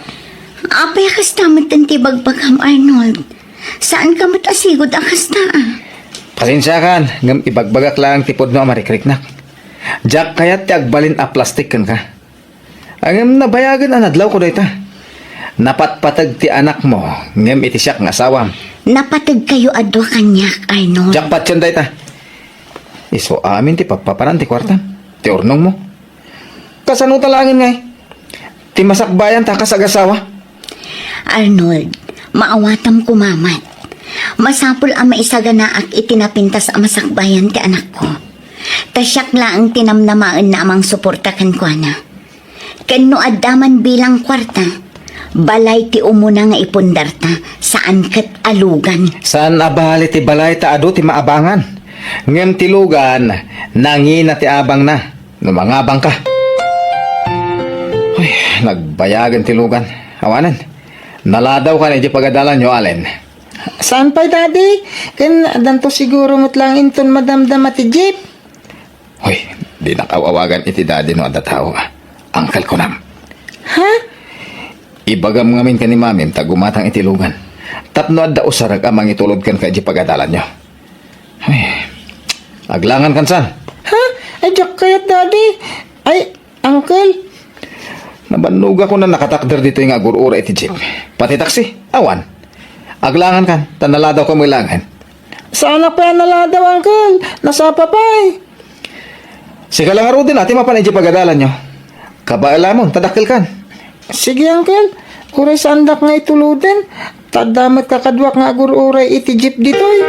Apay a kasta met ti ibagbagam, Arnold? Saanka met a sigud a kasta, a? Pasensiakan, ngem ibagbagak laeng ti pudno a marikriknak. Diak kayat ti agbalin a plastik kenka. Ngem nabayagen a nadlawko dayta. Napatpateg ti anakmo, ngem iti siak nga asawam. Napategkayo a dua kaniak, Arnold. Diak patien dayta. Isu amin ti pappapanan ti kuartam, ti urnongmo. Kasano ta laengen ngay? Ti masakbayan ta kas agasawa? Arnold, maawatam koma met. Masapul a maisaganaak iti napintas a masakbayan ti anakko. Ta siak laeng ti namnamaenna a mangsuporta kenkuana. Ken no adda man bilang kuarta, balay ti umuna nga ipundarta, saan ket a lugan. Saan a bali ti balay ta adu ti maabangan. Ngem ti lugan, nangina ti abangna. No mangabangka. Uy, nagbayagen ti lugan. Awanen. Naladawkan idiay pagadalanyo, Allen. Saan pay, Daddy? Ken addanto siguro met laeng inton madamdama ti jeep. Hoy, dinak aw-awagan iti daddy no adda tao, a. Uncle kunam. Ha? Ibagam ngamin ken ni mamim ta gumatang iti lugan. Tapno adda usarek a mangitulod kenka idiay pagadalanyo. Ay, aglangan kan san? Ha? Ay, diak kayat, Daddy. Ay, Uncle. Nabannogak a nakatakder ditoy nga agur-uray iti jeep. Pati taksi, awan. Aglangan kan, ta naladawka met laengen. Saanak pay a naladaw, Uncle. Nasapa pay. Sika la ngaruden a ti mapan idiay pagadalanyo. Kabaelamon, ta dakkelkan. Sige, Uncle. Uray saandak nga ituloden, ta adda met kakaduak nga agur-uray iti jeep ditoy.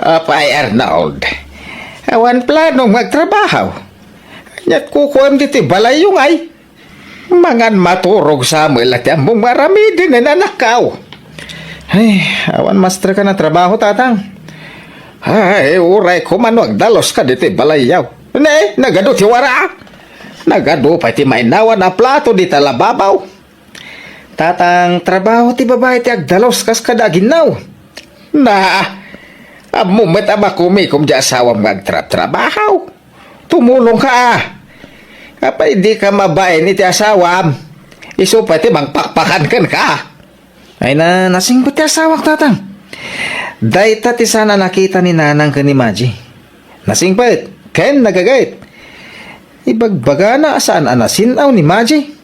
Apay, Arnold, awan planom nga agtrabaho. Ania't kukuam ditoy balayyo ngay? Mangan maturog sa met la ti ammom nga aramiden, anakko. Ay, awan masterka a trabaho, tatang. Ay, uray koma no agdaluska ditoy balayyo. Ne, nagadu ti wara. Nagadu pay ti mainawan a plato dita lababaw. Tatang, trabaho ti babai ti agdalus kas kada aginnaw. Na, ammo met a makumikom ti asawam nga agtrabtrabaho. Tumulong ka, a. Apay di ka mabain iti asawam? Isu pay ti mangpakpakan kenka. Ay na, nasingpet ti asawak, tatang. Dayta ti saan a nakita ni Nanang ken ni Maji. Nasingpet ken nagagayt. Ibagbagana a saan a nasin-aw ni Maji.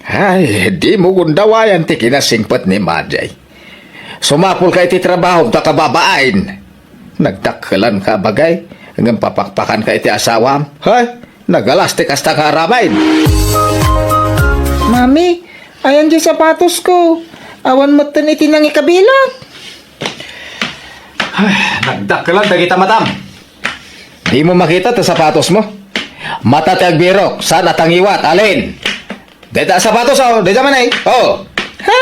Ay, di mo gundawayan ti kinasingpet ni Maji. Sumapulka iti trabahom ta kababain. Nagdakkelanka, bagay, ngem papakpakanka iti asawam. Hay, nagalas ti kasta nga aramid. Mami, ayan ti sapatosko. Awan metten iti nangikabilak. Ay, nagdakkelan dagita matam. Di mo makita ti sapatosmo? Mata ti agbirok, saan a tangiwat, alin? Dayta a sapatos, oh, dayta man ay. Oh. Ha?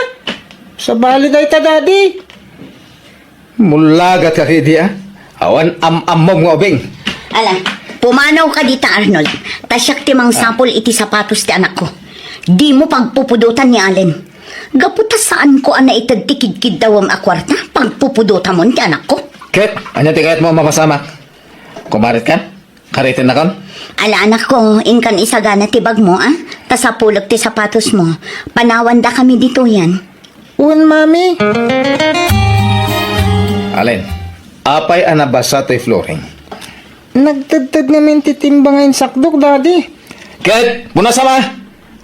Sabali dayta, Daddy. Mulagat ka kidi, ah. Awan am-ammom nga ubing. Ala, pumanaw ka dita, Arnold. Ta siak ti mangsapul iti sapatos ti anakko. Di mo pagpupudotan ni Allen. Gapu ta saanko a naited ti kidkiddawem a kuarta, pagpupudotamon ti anakko. Ket, ania ti kayatmo a mapasamak? Kumarit ka? Karitennakon? Ala, anakko, inkan isagana ti bagmo, a? Ta sapulek ti sapatosmo. Panawandakami ditoyen. Wen, Mami. Alin? Apay a nabasa toy florin? Nagtedted ngamin ti timba nga insakdok, Daddy. Ket, punas a ma!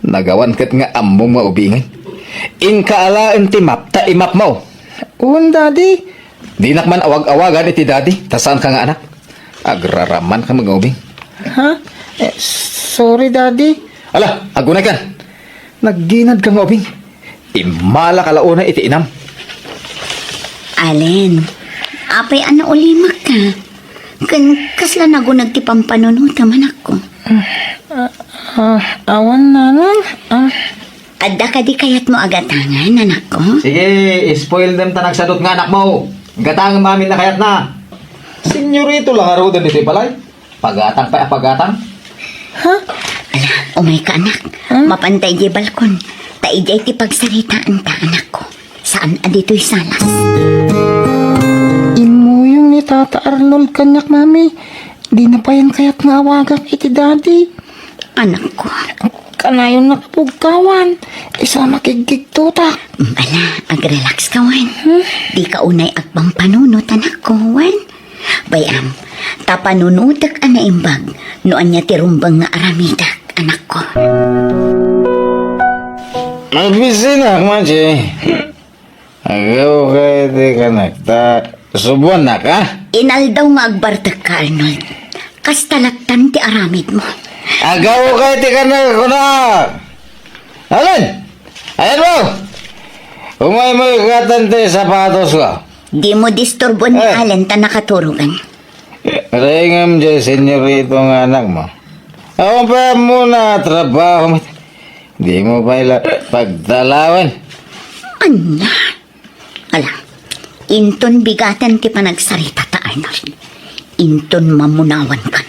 Nagawan ket nga ammom nga ubingen. Inka alaen ti map ta imapmo. Wen, Daddy. Dinak man awag-awagan iti daddy, ta saanka nga anak. Agraraman ka nga ubing. Ha? Eh, sorry, Daddy. Ala, agunay ka. Nagginad ka nga ubing. Immala ka la unay iti inam. Alin, apay a naulimak ka? Ken kasla nagunag ti pampanunotam, anakko? Ah, ah, awan, Nanang. Ah. Adda kadi kayatmo a gatangan, anakko? Sige, spoil dem ta nagsadut nga anakmo. Gatangem amin a kayatna. Senyorito la ngaruden ditoy balay. Pagatang pay a pagatang. Ha? Ala, umayka, anak. Hmm? Mapanta idiay balkon. Ta idiay ti pagsaritaanta, anakko. Saan a ditoy salas. Immuyong ni Tata Arnold kaniak, Mami. Dina payen kayat nga awagak iti Daddy. Anakko. Kanayon nakapugkawan. Isu a makigkigtotak. Mm, ala, agrelax ka, wen. Hmm? Dika unay agpampanunot, anakko, wen. Bay-am, ta panunotek a naimbag no ania ti rumbeng nga aramidek, anakko. Mabisinak, Maji. Agaw ka iti kanak, ta subuannak, a? Inaldaw nga agbartekka, Arnold. Kasta lattan ti aramidmo. Agaw ka iti kanak, kunak! Alin? Ayan mo! Umaymo ikatan ti sapatosko. Di mo disturboen ni Eh. Allen ta nakaturogan. Rengem diay senyorito nga anakmo. Awan pay ammona a trabaho met. Di mo pay la pagtalawen. Ania? Ala, inton bigaten ti panagsaritata, Arnold. Inton mamunawankan.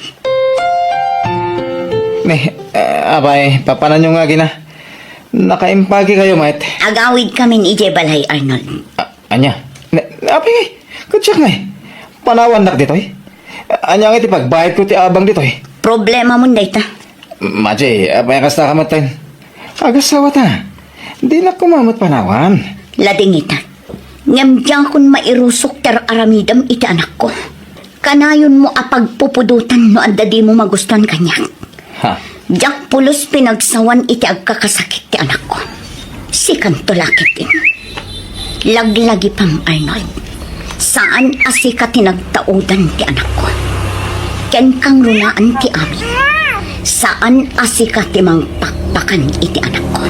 Ne, eh, apay, papananyo nga agina? Nakaimpagikayo met. Agawidkamin idiay balay, Arnold. A-, ania? Ne, apay, ket siak ngay. Panawannak ditoy? Ania ngay ti pagbayadko ti abang ditoy? Problemamon dayta. Maji, apay a kasta ka metten? Agasawata. Dinak koma met panawan. Ladingita. Ngem diakon mairusok ti ar-aramidem iti anakko. Kanayonmo a pagpupudotan no adda dimo magustuan kaniak. Ha? Diak pulos pinagsawan iti agkakasakit ti anakko. Sikanto la ketdin. Laglagipem, Arnold. Saan a sika ti nagtaudan ti anakko. Ken kangrunaan ti amin. Saan a sika ti mangpakpakan iti anakko.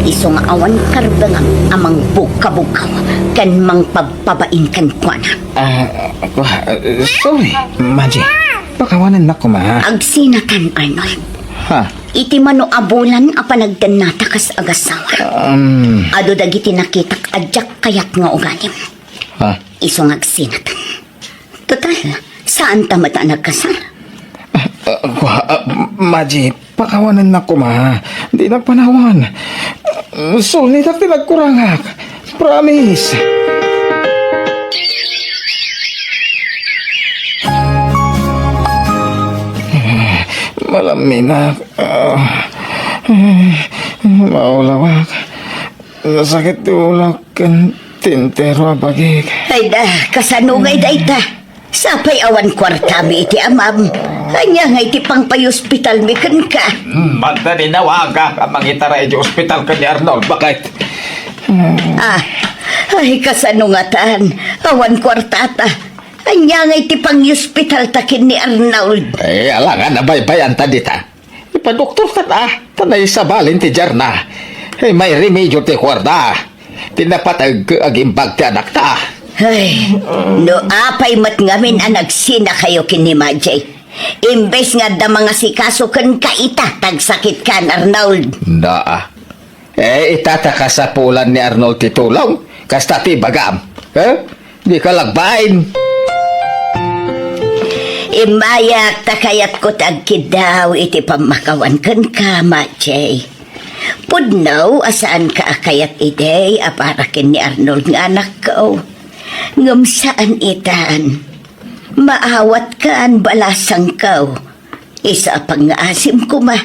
Isu nga awan karbengam a mangbugkabugkaw ken mangpabpabain kenkuana. Ah, kua-, ah, sorry, Maji. Pakawanennak koma. Agsinatan, Arnold. Ha? Iti mano a bulan a panagdennata kas agasawa. Um. Adu dagiti nakitak a diak kayat nga ugalim. Ha? Isu nga agsinatan. Total, saanta met a nagkasar. Ah, ah, kua-, ah, Maji, pakawanennak koma. Dinak panawan. Sulnitak ti nagkurangak. Promise. Malaminak. Ah, maulawak. Nasakit ti ulak ken ti entero a bagik. Ay da, kasano ngay dayta? Sapay awan kuartami iti amam. Ania ngay ti pangpayospitalmi kenka? Hmm, madda ni nawagak a mangitara iti ospital ken ni Arnold. Bakit? Ah, ay, kasano ngatan? Awan kuartata. Ania ngay ti pangyospitalta ken ni Arnold? Eh, alangan a baybayanta dita. Ipadoktorta ta, ta naisabalin ti diarna. Eh, may remedio ti kuarta. Ti napateg ket agimbag ti anakta. Ay, no apay met ngamin a nagsinakayo ken ni Majay. Imbes nga adda mangasikaso kenka ita, tagsakitka, Arnold. Naa. Eh, ita ta kasapulan ni Arnold ti tulong. Kasta ti bagam. Eh? Di ka lagbain. Immayak ta kayatko ti agkiddaw iti pammakawan kenka, Majay. Pudno a saanka a kayat idi a para ken ni Arnold nga anakko. Ngem saan itan. Maawatkan, balasangko. Isu a pangngaasim koma,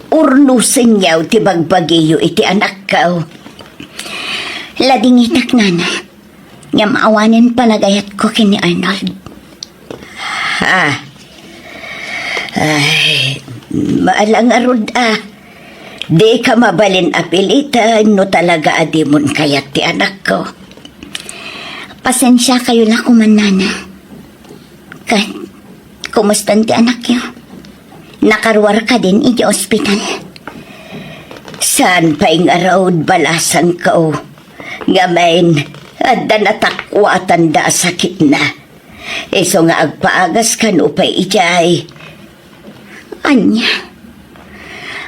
urnosenyo ti bagbagiyo iti anakko. Ladingitak, nana. Ngem awanen panagayatko ken ni Arnold. Ha? Ay, maala ngarud a. Dika mabalin a pilitan no talaga a dimon kayat ti anakko. Pasensiakayo la koman, nana. Ket, kumustan ti anakyo? Nakaruar kadin iti ospital? Saan pay ngarud, balasangko. Ngamin, adda natakuatanda a sakitna. Isu nga agpaagas kano pay idiay. Ania?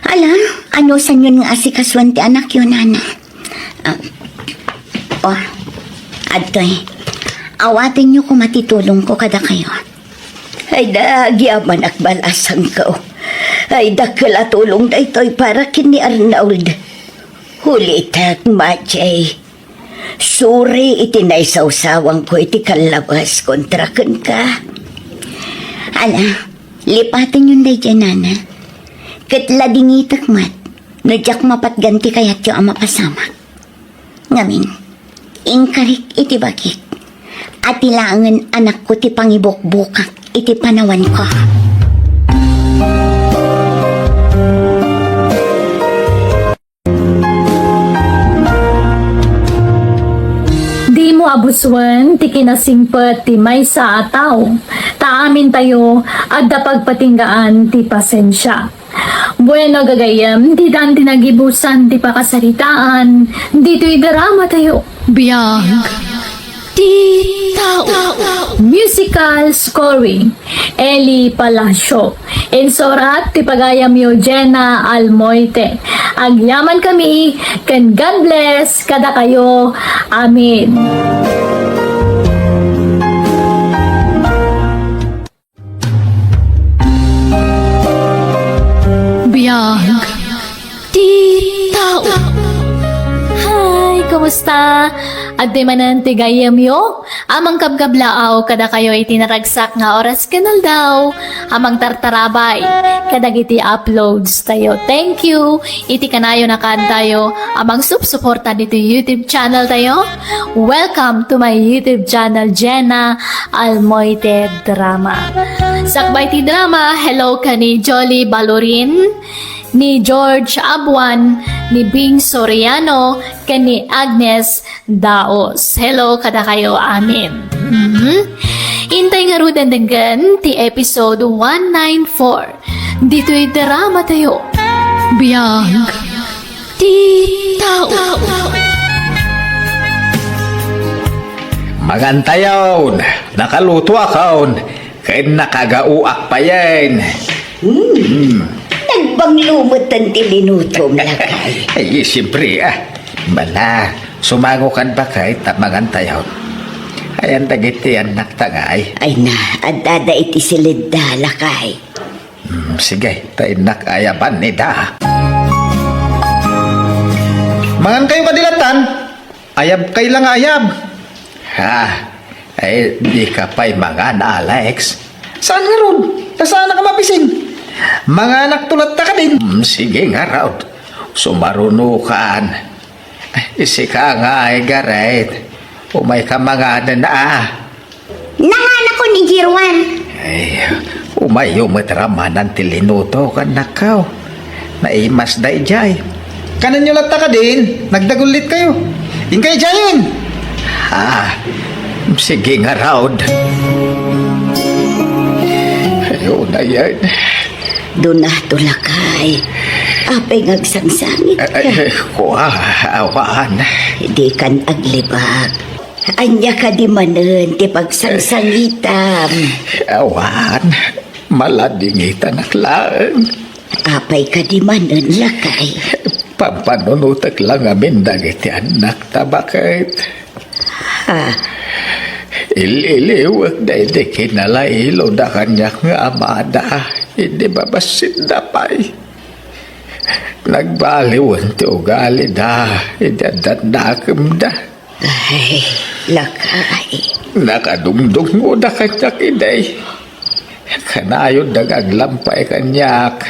Ala, anusanyon nga asikasuan ti anakyo, nana? Ah, oh, adtoy. Awatenyo koma ti tulongko kadakayo. Ay, nagyamanak, balasangko. Ay, dakkel a tulong daytoy para ken ni Arnold. Ulitek, Majay. Suri iti naisawsawangko iti kallabas kontra kenka. Ala, lipatenyon daydiay, nana. Ket ladingitek met no diak mapatgan ti kayatyo a mapasamak. Ngamin, inkarik iti bagik. Ati laengen anakko ti pangibukbukak iti panawanko. Dimo abusen ti kinasingpet ti maysa a tao, ta amintayo adda pagpatinggaan ti pasensia. Bueno, gagayyem, ditan ti nagibusan ti pakasaritaan ditoy dramatayo. Biag ti tao. Musical scoring, Eli Palacio. Insurat ti pagayamyo, Jenna Almoite. Agyamankami, ken God bless kadakayo. Amen. Biag ti tao. Hi, kumusta? Adtoy manen ti gayyemyo a mangkabkablaaw kadakayo iti naragsak nga oras ken aldaw a mangtartarabay kadagiti uploads tayo. Thank you iti kanayon a kaantayo a mangsupsuporta ditoy YouTube channel tayo. Welcome to my YouTube channel, Jenna Almoite Drama. Sakbay ti drama, hello ken ni Jolly Balorin, ni George Abuan, ni Bing Soriano, ken ni Agnes Daos. Hello kadakayo amin. Mhm. Intay ngaruden denggen ti episode one nine four. Ditoy dramatayo. Biag ti tao. Mangantayon, nakalutoakon, ken nakagaoak payen. Hmm. Hmm. Nagbanglo metten ti linutom, lakay. Ay, siyempre, ah. Bala, sumangokan bakay ta mangantayon. Ayan dagiti annakta ngay. Ay na, addada iti siledda, lakay. Hmm, sige, ta innak ayaban ida. Mangan kayo kadi lattan? Ayab kay la nga ayab. Ha? Ay, di ka pay mangan, Alex? Saan ngarud? Ta saan ka mabisin? Manganak to latta kadin. Mm, sige ngarud. Sumarunokan. Ay, sika nga, ay, Gareth. Umay ka manganen, ah. Nanganakon idiay ruar. Ay, umayyo met ramanan ti linutok, annakko. Naimas daydiay. Kanenyo latta kadin, nagdagullit kayo. Inkay diayen. Ah, sige ngarud. Ay, unayen. Duna to, lakay. Apay nga agsangsangit ka? Ay, ay, kua, awan. Di kan aglibak. Ania kadi manen ti pagsangsangitam? Awan, maladingitanak laeng. Apay kadi manen, lakay? Pampanunotek la ngamin dagiti annakta, baket. Ha? Il-iliwek daydi kinalailo da kaniak nga amada idi babassit da pay. Nagbaliwen ti ugalida idi adda dakemda. Ay, lakay. Nakadungdungngoda kaniak idi. Kanayon da nga aglampay kaniak.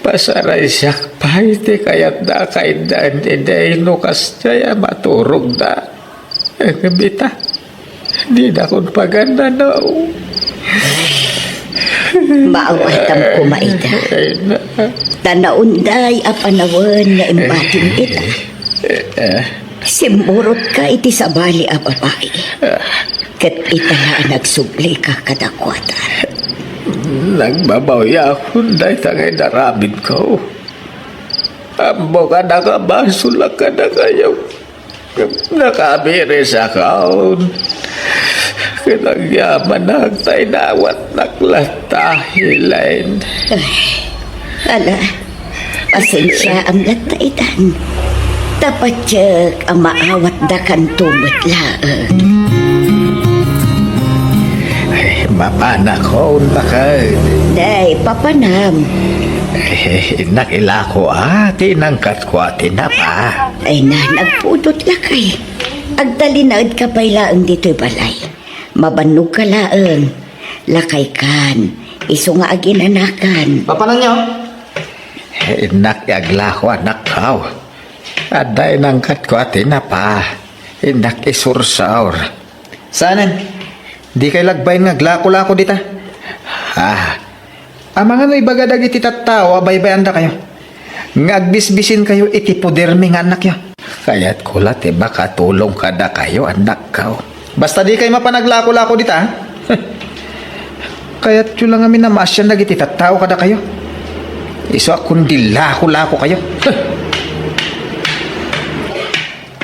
Pasaraysiak pay ti kayatda a kaiddan idi no kasdiay a maturogda. Ngem ita, dinakon pagannanaw. Maawatam koma ita. Ay, na. Ta naunday a panawen nga imbatim ita. Eh, eh. Simmurotka iti sabali a babai. Ket ita la a nagsublika kadakuada. Nagbabawiakon dayta nga inaramidko. Ammok a nakabasolak kadakayo. Nakabirisakon. Ket agyamanak ta inawatnak latta, Elaine. Ay, ala, pasensiaam latta itan. Ta patiek a maawatdakanto met laeng. Ay, mapanakon, baket. Day, papanam. Eh, innak ilako a, ti inangkatko a tinapa. Ay na, nagpudot lakay. Agtalinaedka pay laeng ditoy balay. Mabannogka laeng. Lakaykan, isu nga aginanakan. Papananyo? Innak iaglako, annakko. Adda inangkatko a tinapa. Innak isursor. Saanen? Dikay lagbain nga aglako-lako dita? Ah, Amangan no ibaga dagiti tattao a baybay-andakayo nga agbisbisinkayo iti podermi nga annakyo. Kayatko la ti makatulong kadakayo, annakko. Basta dikay mapan aglako-lako dita, ha? Kayatyo la ngamin a maasian dagiti tattao kadakayo. Isu a kundi lako-lakokayo.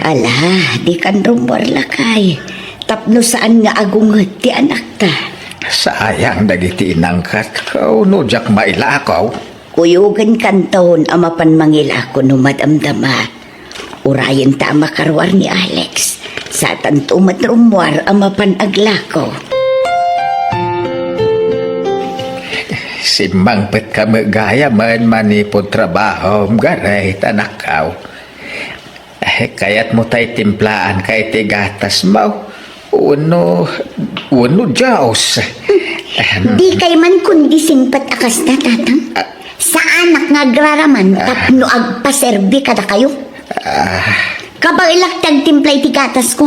Ala, dikan rummuar lakay, tapno saan nga agunget ti anakta. Sayang dagiti inangkatko no diak mailako. Kuyogenkanton a mapan mangilako no madamdama. Urayenta a makaruar ni Alex, satanto met rummuar a mapan aglako. Simmangpetka met gayam manipud trabahom, Gareth, anakko. Eh, kayatmo tay timplaanka iti gatasmo? Wenno, wenno Dios? Ahem. Dikay man kundi singpet a kasta, Tatang. Ah. Saanak nga agraraman Ah. tapno agpaserbi kadakayo. Ah. Kabaelak ti agtimpla iti gatasko.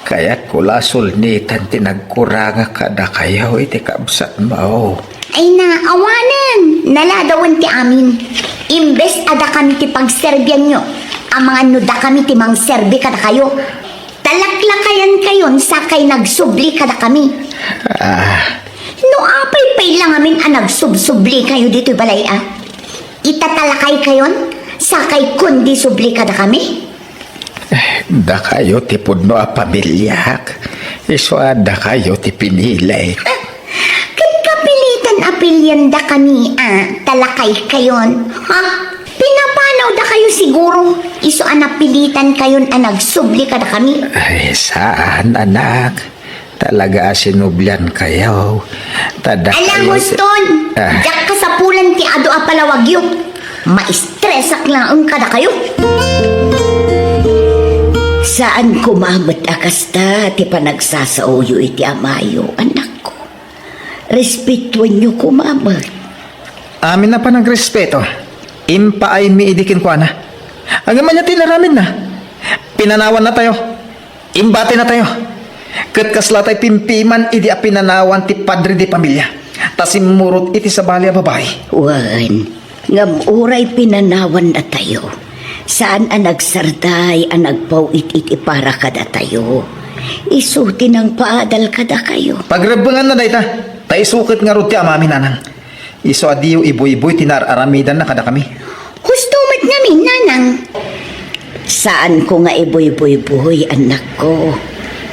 Kayatko la sulnitan ti nagkurangak kadakayo iti kabsatmo. Ay na, awanen, naladawen ti amin. Imbes a dakami ti pagserbianyo, amangan no dakami ti mangserbi kadakayo. Talaklakayankayon sakay nagsubli kadakami. Ah. No apay pay la ngamin a nagsubsublikayo ditoy balay a? Itatalakaykayon sakay kundi subli kadakami? Dakayo ti pudno a pamiliak, isu a dakayo ti pinili. Ket kapilitan a piliandakami a talakaykayon, ha? Pinapanawdakayo siguro, isu a napilitankayon a nagsubli kadakami. Ay, saan, anak. Talaga a sinubliankayo. Ta dakayo ti Ala, Guston! Ah. Diak kasapulan ti adu a palawagyo. Maistresak laeng kadakayo. Saan koma met a kasta ti panagsasaoyo iti amayo, anakko. Respetuenyo koma met. Amin a panagrespeto, impaaymi idi kenkuana. Ngem ania ti inaramidna? Pinanawannatayo. Imbatinatayo. Ket kasla tay pimpiman idi a pinanawan ti padre de pamilia, ta simmurot iti sabali a babai. Wen, ngem uray pinanawannatayo, saan a nagsarday a nagpaw-it iti para kadatayo. Isu ti nangpaadal kadakayo. Pagrebbenganna dayta, ta isu ket ngarud ti amami, nanang. Isu a diyo ibuybuy ti naar-aramidanna kadakami. Husto met ngamin, nanang. Saanko nga ibuybuybuy, annakko.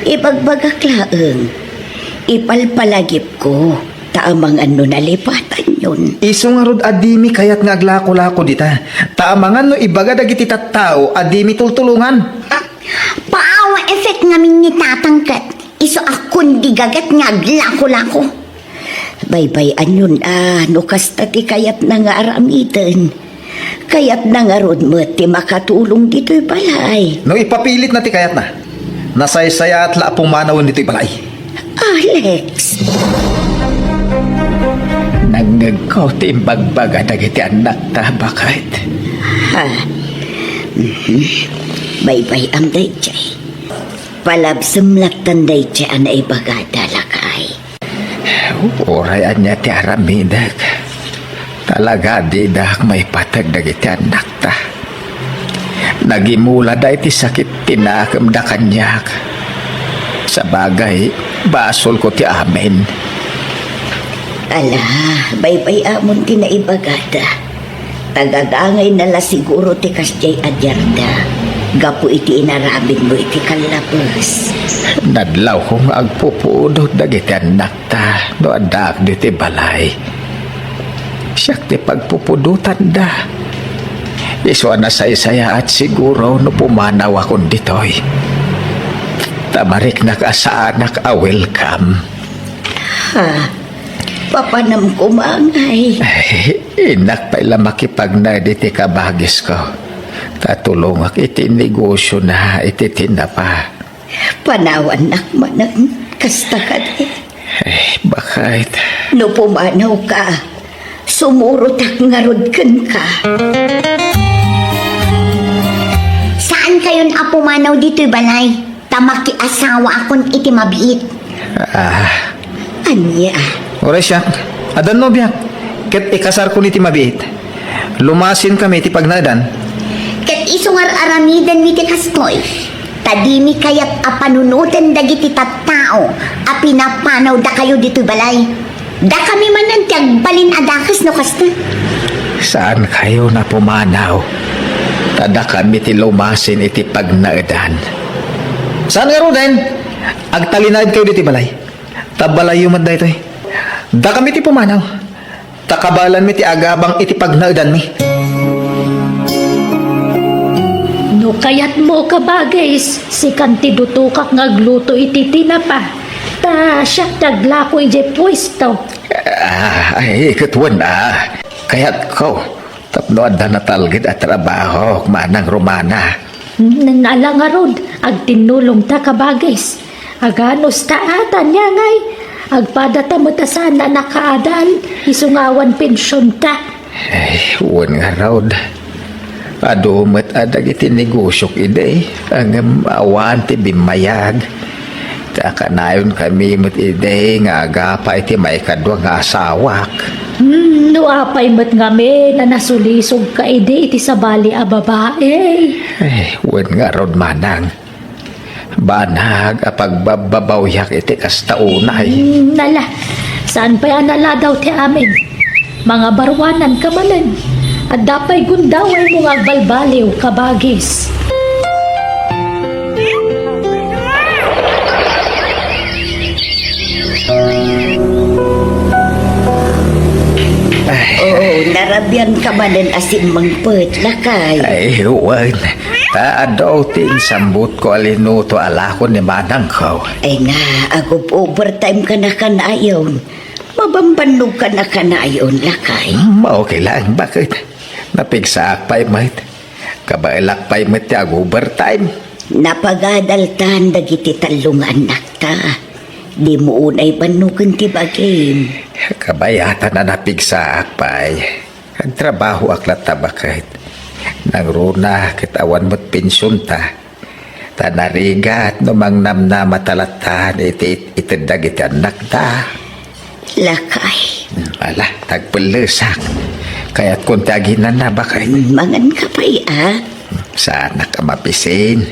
Ibagbagak laeng. Ipalpalagipko, ta amangan no nalipatanyon. Isu ngarud a dimi kayat nga aglakolako dita, ta amangan no ibaga dagiti tattao a dimi tultulongan. Power effect ngamin ni Tatang ket isu a kundigaget nga aglakolako. Baybay-anyon a no kasta ti kayatna nga aramiden. Kayatna ngarud met ti makatulong ditoy balay. No ipapilitna ti kayatna, nasaysayaat la a pumanawen ditoy balay. Alex! Nangngegko ti imbagbaga dagiti annakta, baket. Ha? Mhm. Baybay-am daydiay. Palabsem lattan daydiay a naibagada, lakay. Uray ania ti aramidek, talaga didak maipateg dagiti annakta. Nagimulada iti sakit ti nakemda kaniak. Sabagay, basolko ti amin. Ala, baybay-amon ti naibagada. Tagagangayna la siguro ti kasdiay a diarda gapu iti inaramidmo iti kallabes. Nadlawko nga agpupudot dagiti annakta no addaak ditoy balay. Siak ti pagpupudotanda. Isu a nasaysayaat siguro no pumanawakon ditoy. Ta mariknak a saanak a welcome. Ha? Papanam koma ngay. Ay, innak pay la makipagnaed iti kabagisko. Ta tulongak iti negosiona iti tinapa. Panawannak manen, kasta kadi. Ay, baket. No pumanawka, sumurotak ngarud kenka. Saankayon a pumanaw ditoy balay? Ta makiasawaakon iti mabiit. Ah. Ania? Uray siak, addan nobiak, ket ikasarkon iti mabiit. Lumasinkami iti pagnaedan. Ket isu nga ar-aramidenmi ti kastoy, ta dimi kayat a panunoten dagiti tattao a pinapanawdakayo ditoy balay. Dakami manen ti agbalin a dakes no kasta. Saankayon a pumanaw, ta dakami ti lumasin iti pagnaedan. Saan ngaruden, agtalinaedkayo ditoy balay. Ta balayyo met daytoy. Dakami ti pumanaw, ta kabaelanmi ti agabang iti pagnaedanmi. No kayatmo, kabagis, sikan ti dutokak nga agluto iti tinapa. Ta siak ti aglako idiay puesto. Ah, ay, ket wen a. Kayatko tapno adda natalged a trabaho, Manang Romana. Ala ngarud, agtinnulongta, kabagis. Aganos ta a, ta ania ngay, agpadata met a saan a nakaadal, isu nga awan pensionta. Ay, wen ngarud. Adu met a dagiti negosiok idi, ngem awan ti bimmayag. Ta kanayonkami met idi nga agapa iti maikadua nga asawak. Hmm, no apay met ngamin a nasulisogka idi iti sabali a babai. Ay, wen ngarud, Manang. Banag a pagbabbabawiak iti kasta unay. Hmm, ala, saan pay a naladaw ti amin? Mangabaruananka manen. Adda pay gundawaymo nga agbalbaliw, kabagis. Ay. Oo, narabianka manen a simmangpet, lakay. Ay, wen. Ta adu ti insambutko a linuto a lakon ni manangko. Ay nga, ag-overtime ka na kanayon. Mabambannogka na kanayon, lakay. Mm, okay lang. Bakit? Napigsaak pay met. Kabaelak pay met ti ag-overtime. Napagadaltan dagiti tallo nga annakta. Dimo unay bannogen ti bagim. Kabayatan a napigsaak pay. Agtrabahoak latta baket. Nangruna ket awan met pensionta. Ta narigat no mangnamnama ta latta iti it-, ited dagiti annakta. Lakay. Hmm, ala, tagpellesak. Kayatkon ti aginana, baket. Mangan ka pay, a? Saanak a mapisin.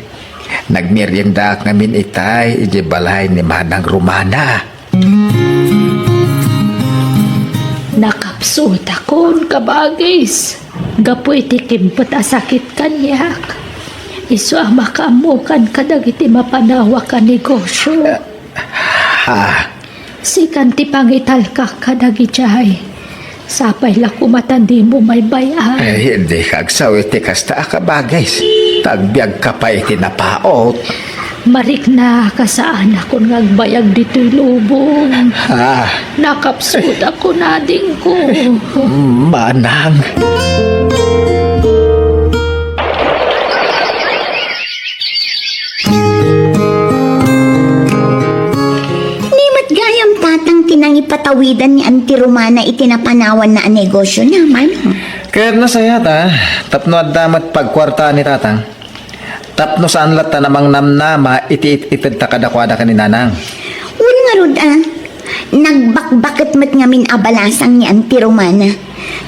Nagmeriendaak ngamin itay idiay balay ni Manang Romana. Nakapsutakon, kabagis, gapu iti kimpet a sakit kaniak. Isu a makaammokan kadagiti mapanawak a negosio. Ah. Sikan ti pangitalkak kadagijay. Sapay la koma ta dimo maybay-an. Ay, dika agsaw iti kasta a kabagis. Ta agbiagka pay iti napaut. Marikna, kasaanakon nga agbayag ditoy lubong. Ah. Nakapsutakon, adingko. Manang. Ni met gayam, tatang, ti nangipatawidan ni Auntie Romana iti napanawanna a negosiona, Manang? Ket nasayat, a, tapno adda met pagkuartaan ni tatang. Tapno saan latta a mangnamnama iti it-, itedta kadakuada ken ni nanang. Wen ngarud, a, nagbakbaket met ngamin a balasang ni Auntie Romana.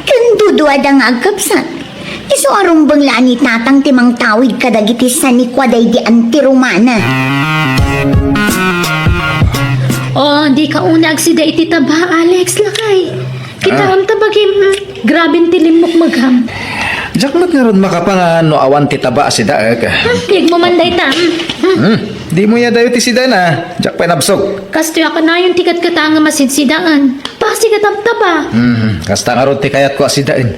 Ken duduada nga agkabsat. Isu a rumbeng la a ni tatang ti mangtawid kadagiti sanikua daydi Auntie Romana. O, dika unay agsida iti taba, Alex, lakay. Kitaem ta bagim, mm, graben ti limmukmegam. Diak met ngarud makapangan no awan ti taba a sidaek. Hmm, yegmo man dayta, mm, mm. Hmm, dimo aya dayo ti sidaen, a. Diak pay nabsog. Kastoy a kanayon ti katkatangem a sidsidaen. Pasiget a taba. Hmm, kasta ngarud ti kayatko a sidaen.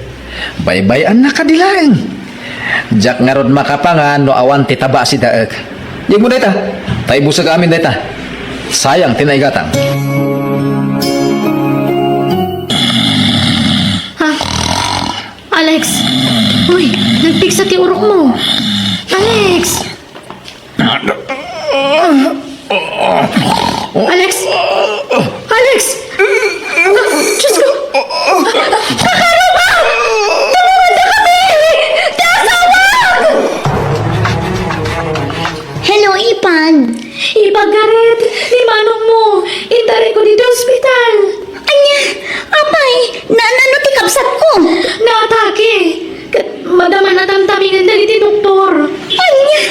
Baybay-anna kadi laeng. Diak ngarud makapangan no awan ti taba a sidaek. Yegmo dayta. Ta ibusek amin dayta. Sayang ti naigatang. Ha? Alex! Uy, nagpigsa ti urokmo. Alex! Alex! Alex! Diyos ko! Kakaroma! Tulungan na kami! Ti asawak! Hello, Ipag. Ipag, Gareth, ni manongmo, intarekon iti ospital. Ania? Apay, na-, nano ti kabsatko? Naatake. Ket madama a tamtamingen dagiti doktor. Ania?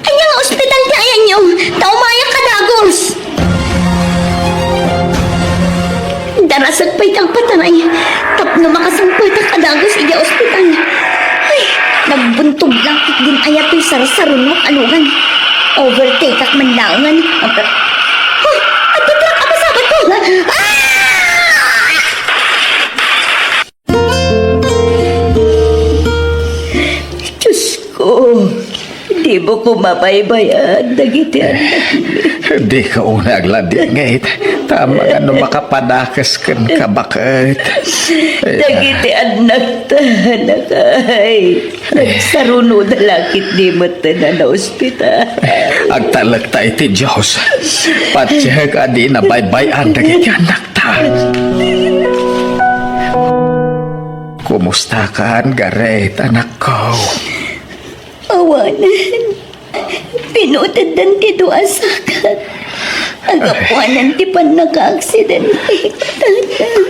Ania nga ospital ti ayanyo? Ta umayak a dagus. Darasek pay ti agpatay tapno makasangpetak a dagus idiay ospital. Ay, nagbuntog lang ketdin aya toy sarsarunok a lugan. Overtake-ak man laengen. Huh! Adda truck a masabatko! Ah! Diyos ko, dimo ko mabaybayan dagiti annakmi. Dika unay agladingit. Tama nga no makapadakes kenka, baket. Dagiti annakta, lakay. Nagsarunoda la ketdi met a naospital. Agtalekta iti Dios. Patiek a dina baybay-an dagiti annakta. Kumustakan, Gareth, anakko? Awanen. Pinuteddan ti dua a sakak. Agapuanan ti pannakaaksidente, Tatang.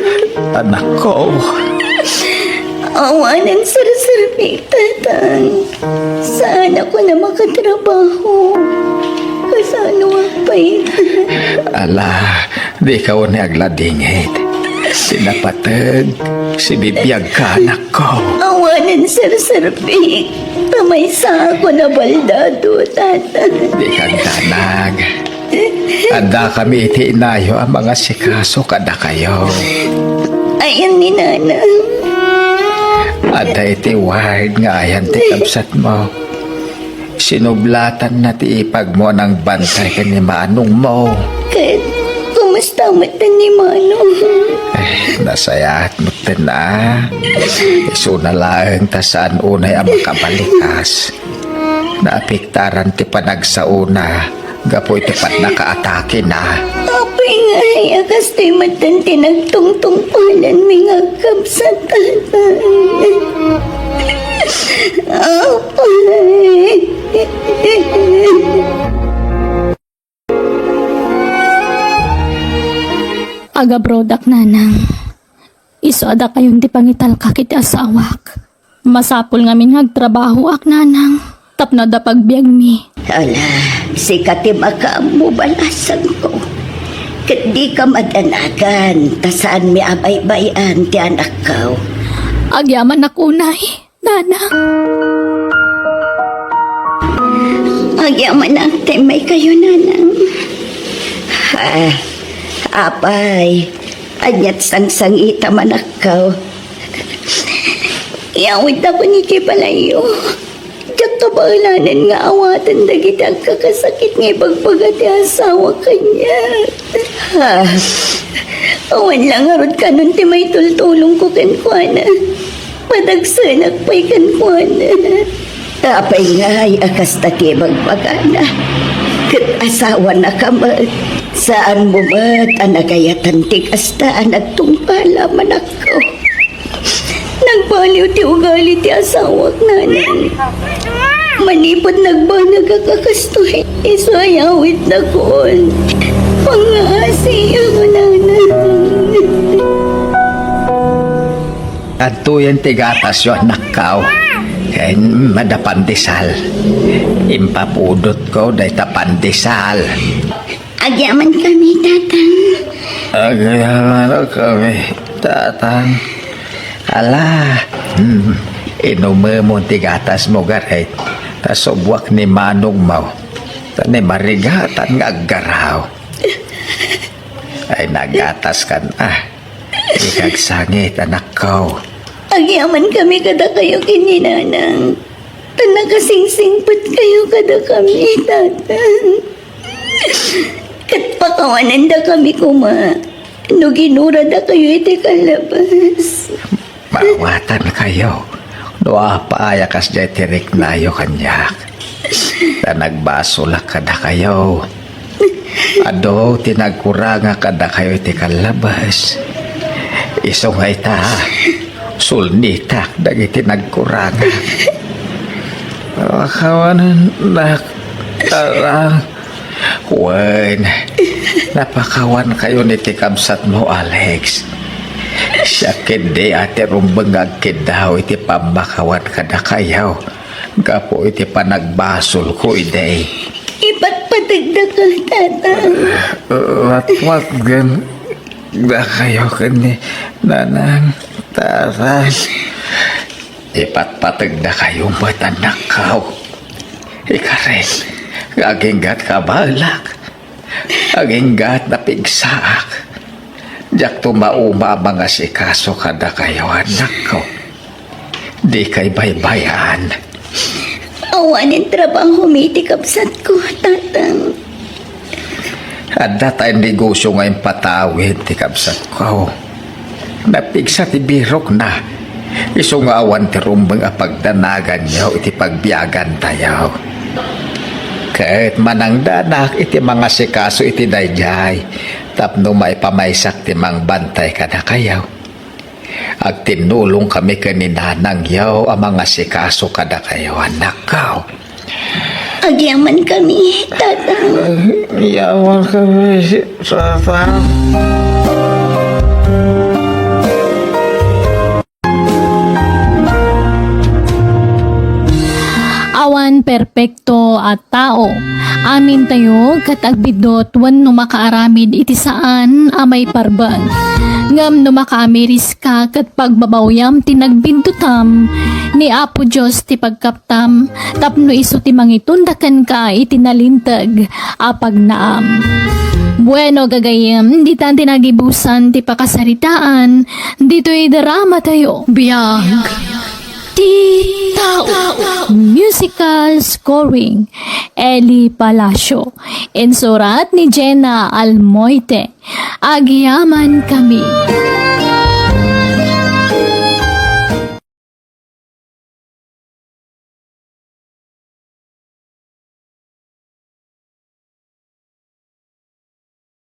Anakko. Awanen serserbik, Tatang. Saanakon a makatrabaho. Kasanoak pay? Ala, dika unay agladingit. Ti napateg, sibibiagka, anakko. Awanen serserbik. Ta maysaakon a baldado, Tatang. Dika agdanag. Addakami iti inayo a mangasikaso kadakayo. Ayan ni Nanang. Adda iti ward nga ayan ti kabsatmo. Sinublatanna ti ipagmo a nangbantay ken ni manongmo. Ket Basta metten ni Manong. Eh, nasayaat metten a. Isuna laeng ta saan unay a makabalikas. Naapektaran ti panagsaona gapu iti pannakaatakena. Apay ngay a kastoy metten ti nagtungtungpalanmi nga agkabsat, Tatang? Apay. Agabrodak, Nanang. Isu a dakayon ti pangitalkak iti asawak. Masapul ngamin nga agtrabahoak, Nanang, tapno adda pagbiagmi. Ala, sika ti makaammo, balasangko. Ket dika madanagan, ta saanmi a baybay-an ti anakko. Agyamanak unay, Nanang. Agyamanak, ta immaykayo, Nanang. Ah, apay, ania ti sangsangitam, anakko? Iyawidakon idiay balayyo. Diak kabaelanen nga awaten dagiti agkakasakit nga ibagbaga ti asawak kaniak. Ah, awan la ngarud kanon ti maitultulongko kenkuana. Padagsenak pay kenkuana. Apay ngay a kasta ti ibagbagana? Ket asawanaka met. Saanmo met a nagayatan ti kasta a nagtungpal, anakko. Nagbaliw ti ugali ti asawak, Nanang. Manipud nagbanagak a kastoy, isu a iyawidakon. Pangngaasiak, Nanang. Adtoyen ti gatasyo, anakko. Ken adda pandesal. Impapudotko dayta pandesal. Agyamankami, Tatang. Agyamankami, Tatang. Ala, hmm, inumemon ti gatasmo, Gareth. Ta suboak ni manongmo. Ta ni marigatan nga aggaraw. Ay, nagataskan, ah. Ikagsangit, anakko. Agyamankami kadakayo ken ni Nanang. Ta nakasingsingpetkayo kadakami, Tatang. Ket pakawanendakami koma no ginuradakayo iti kallabas. Maawatankayo no apay a kasdiay ti riknayo kaniak. Ta nagbasolak kadakayo. Adu ti nagkurangak kadakayo iti kallabas. Isu nga ita, sulnitak dagiti nagkurangak. Pakawanennak, Tatang. Wen, napakawankayon iti kabsatmo, Alex. Siak ketdi a ti rumbeng nga agkiddaw iti pammakawan kadakayo gapu iti panagbasolko idi. Ipatpategdaka, Tatang. Watwatgen dakayo ken ni Nanang, Tatang. Ipatpategdakayo met, anakko. Ikarit nga aginggat kabaelak. Aginggat napigsaak. Diak tumauma a mangasikaso kadakayo, anakko. Dikay baybay-an. Awanen trabahomi ti kabsatko, Tatang. Adda tay negosio nga impatawid ti kabsatko. Napigsa ti birokna. Isu nga awan ti rumbeng a pagdanaganyo iti pagbiagantayo. Ket manangdanak iti mangasikaso iti daydiay tapno maipamaysak ti mangbantay kadakayo. Agtinnulongkami ken ni nanangyo a mangasikaso kadakayo, anakko. Agyamankami, Tatang. Agyamankami, Tatang. Awan perpekto a tao. Amintayo ket agbiddut wenno makaaramid iti saan a maiparbeng. Ngem no makaamiriska ket pagbabawyam ti nagbiddutam, ni Apo Dios ti pagkaptam tapno isu ti mangitunda kenka iti nalinteg a pagnaam. Bueno, gagayyem, ditan ti nagibusan ti pakasaritaan ditoy dramatayo. Biag. Tao. Musical scoring, Eli Palacio. Insurat ni Jenna Almoite. Agyaman kami.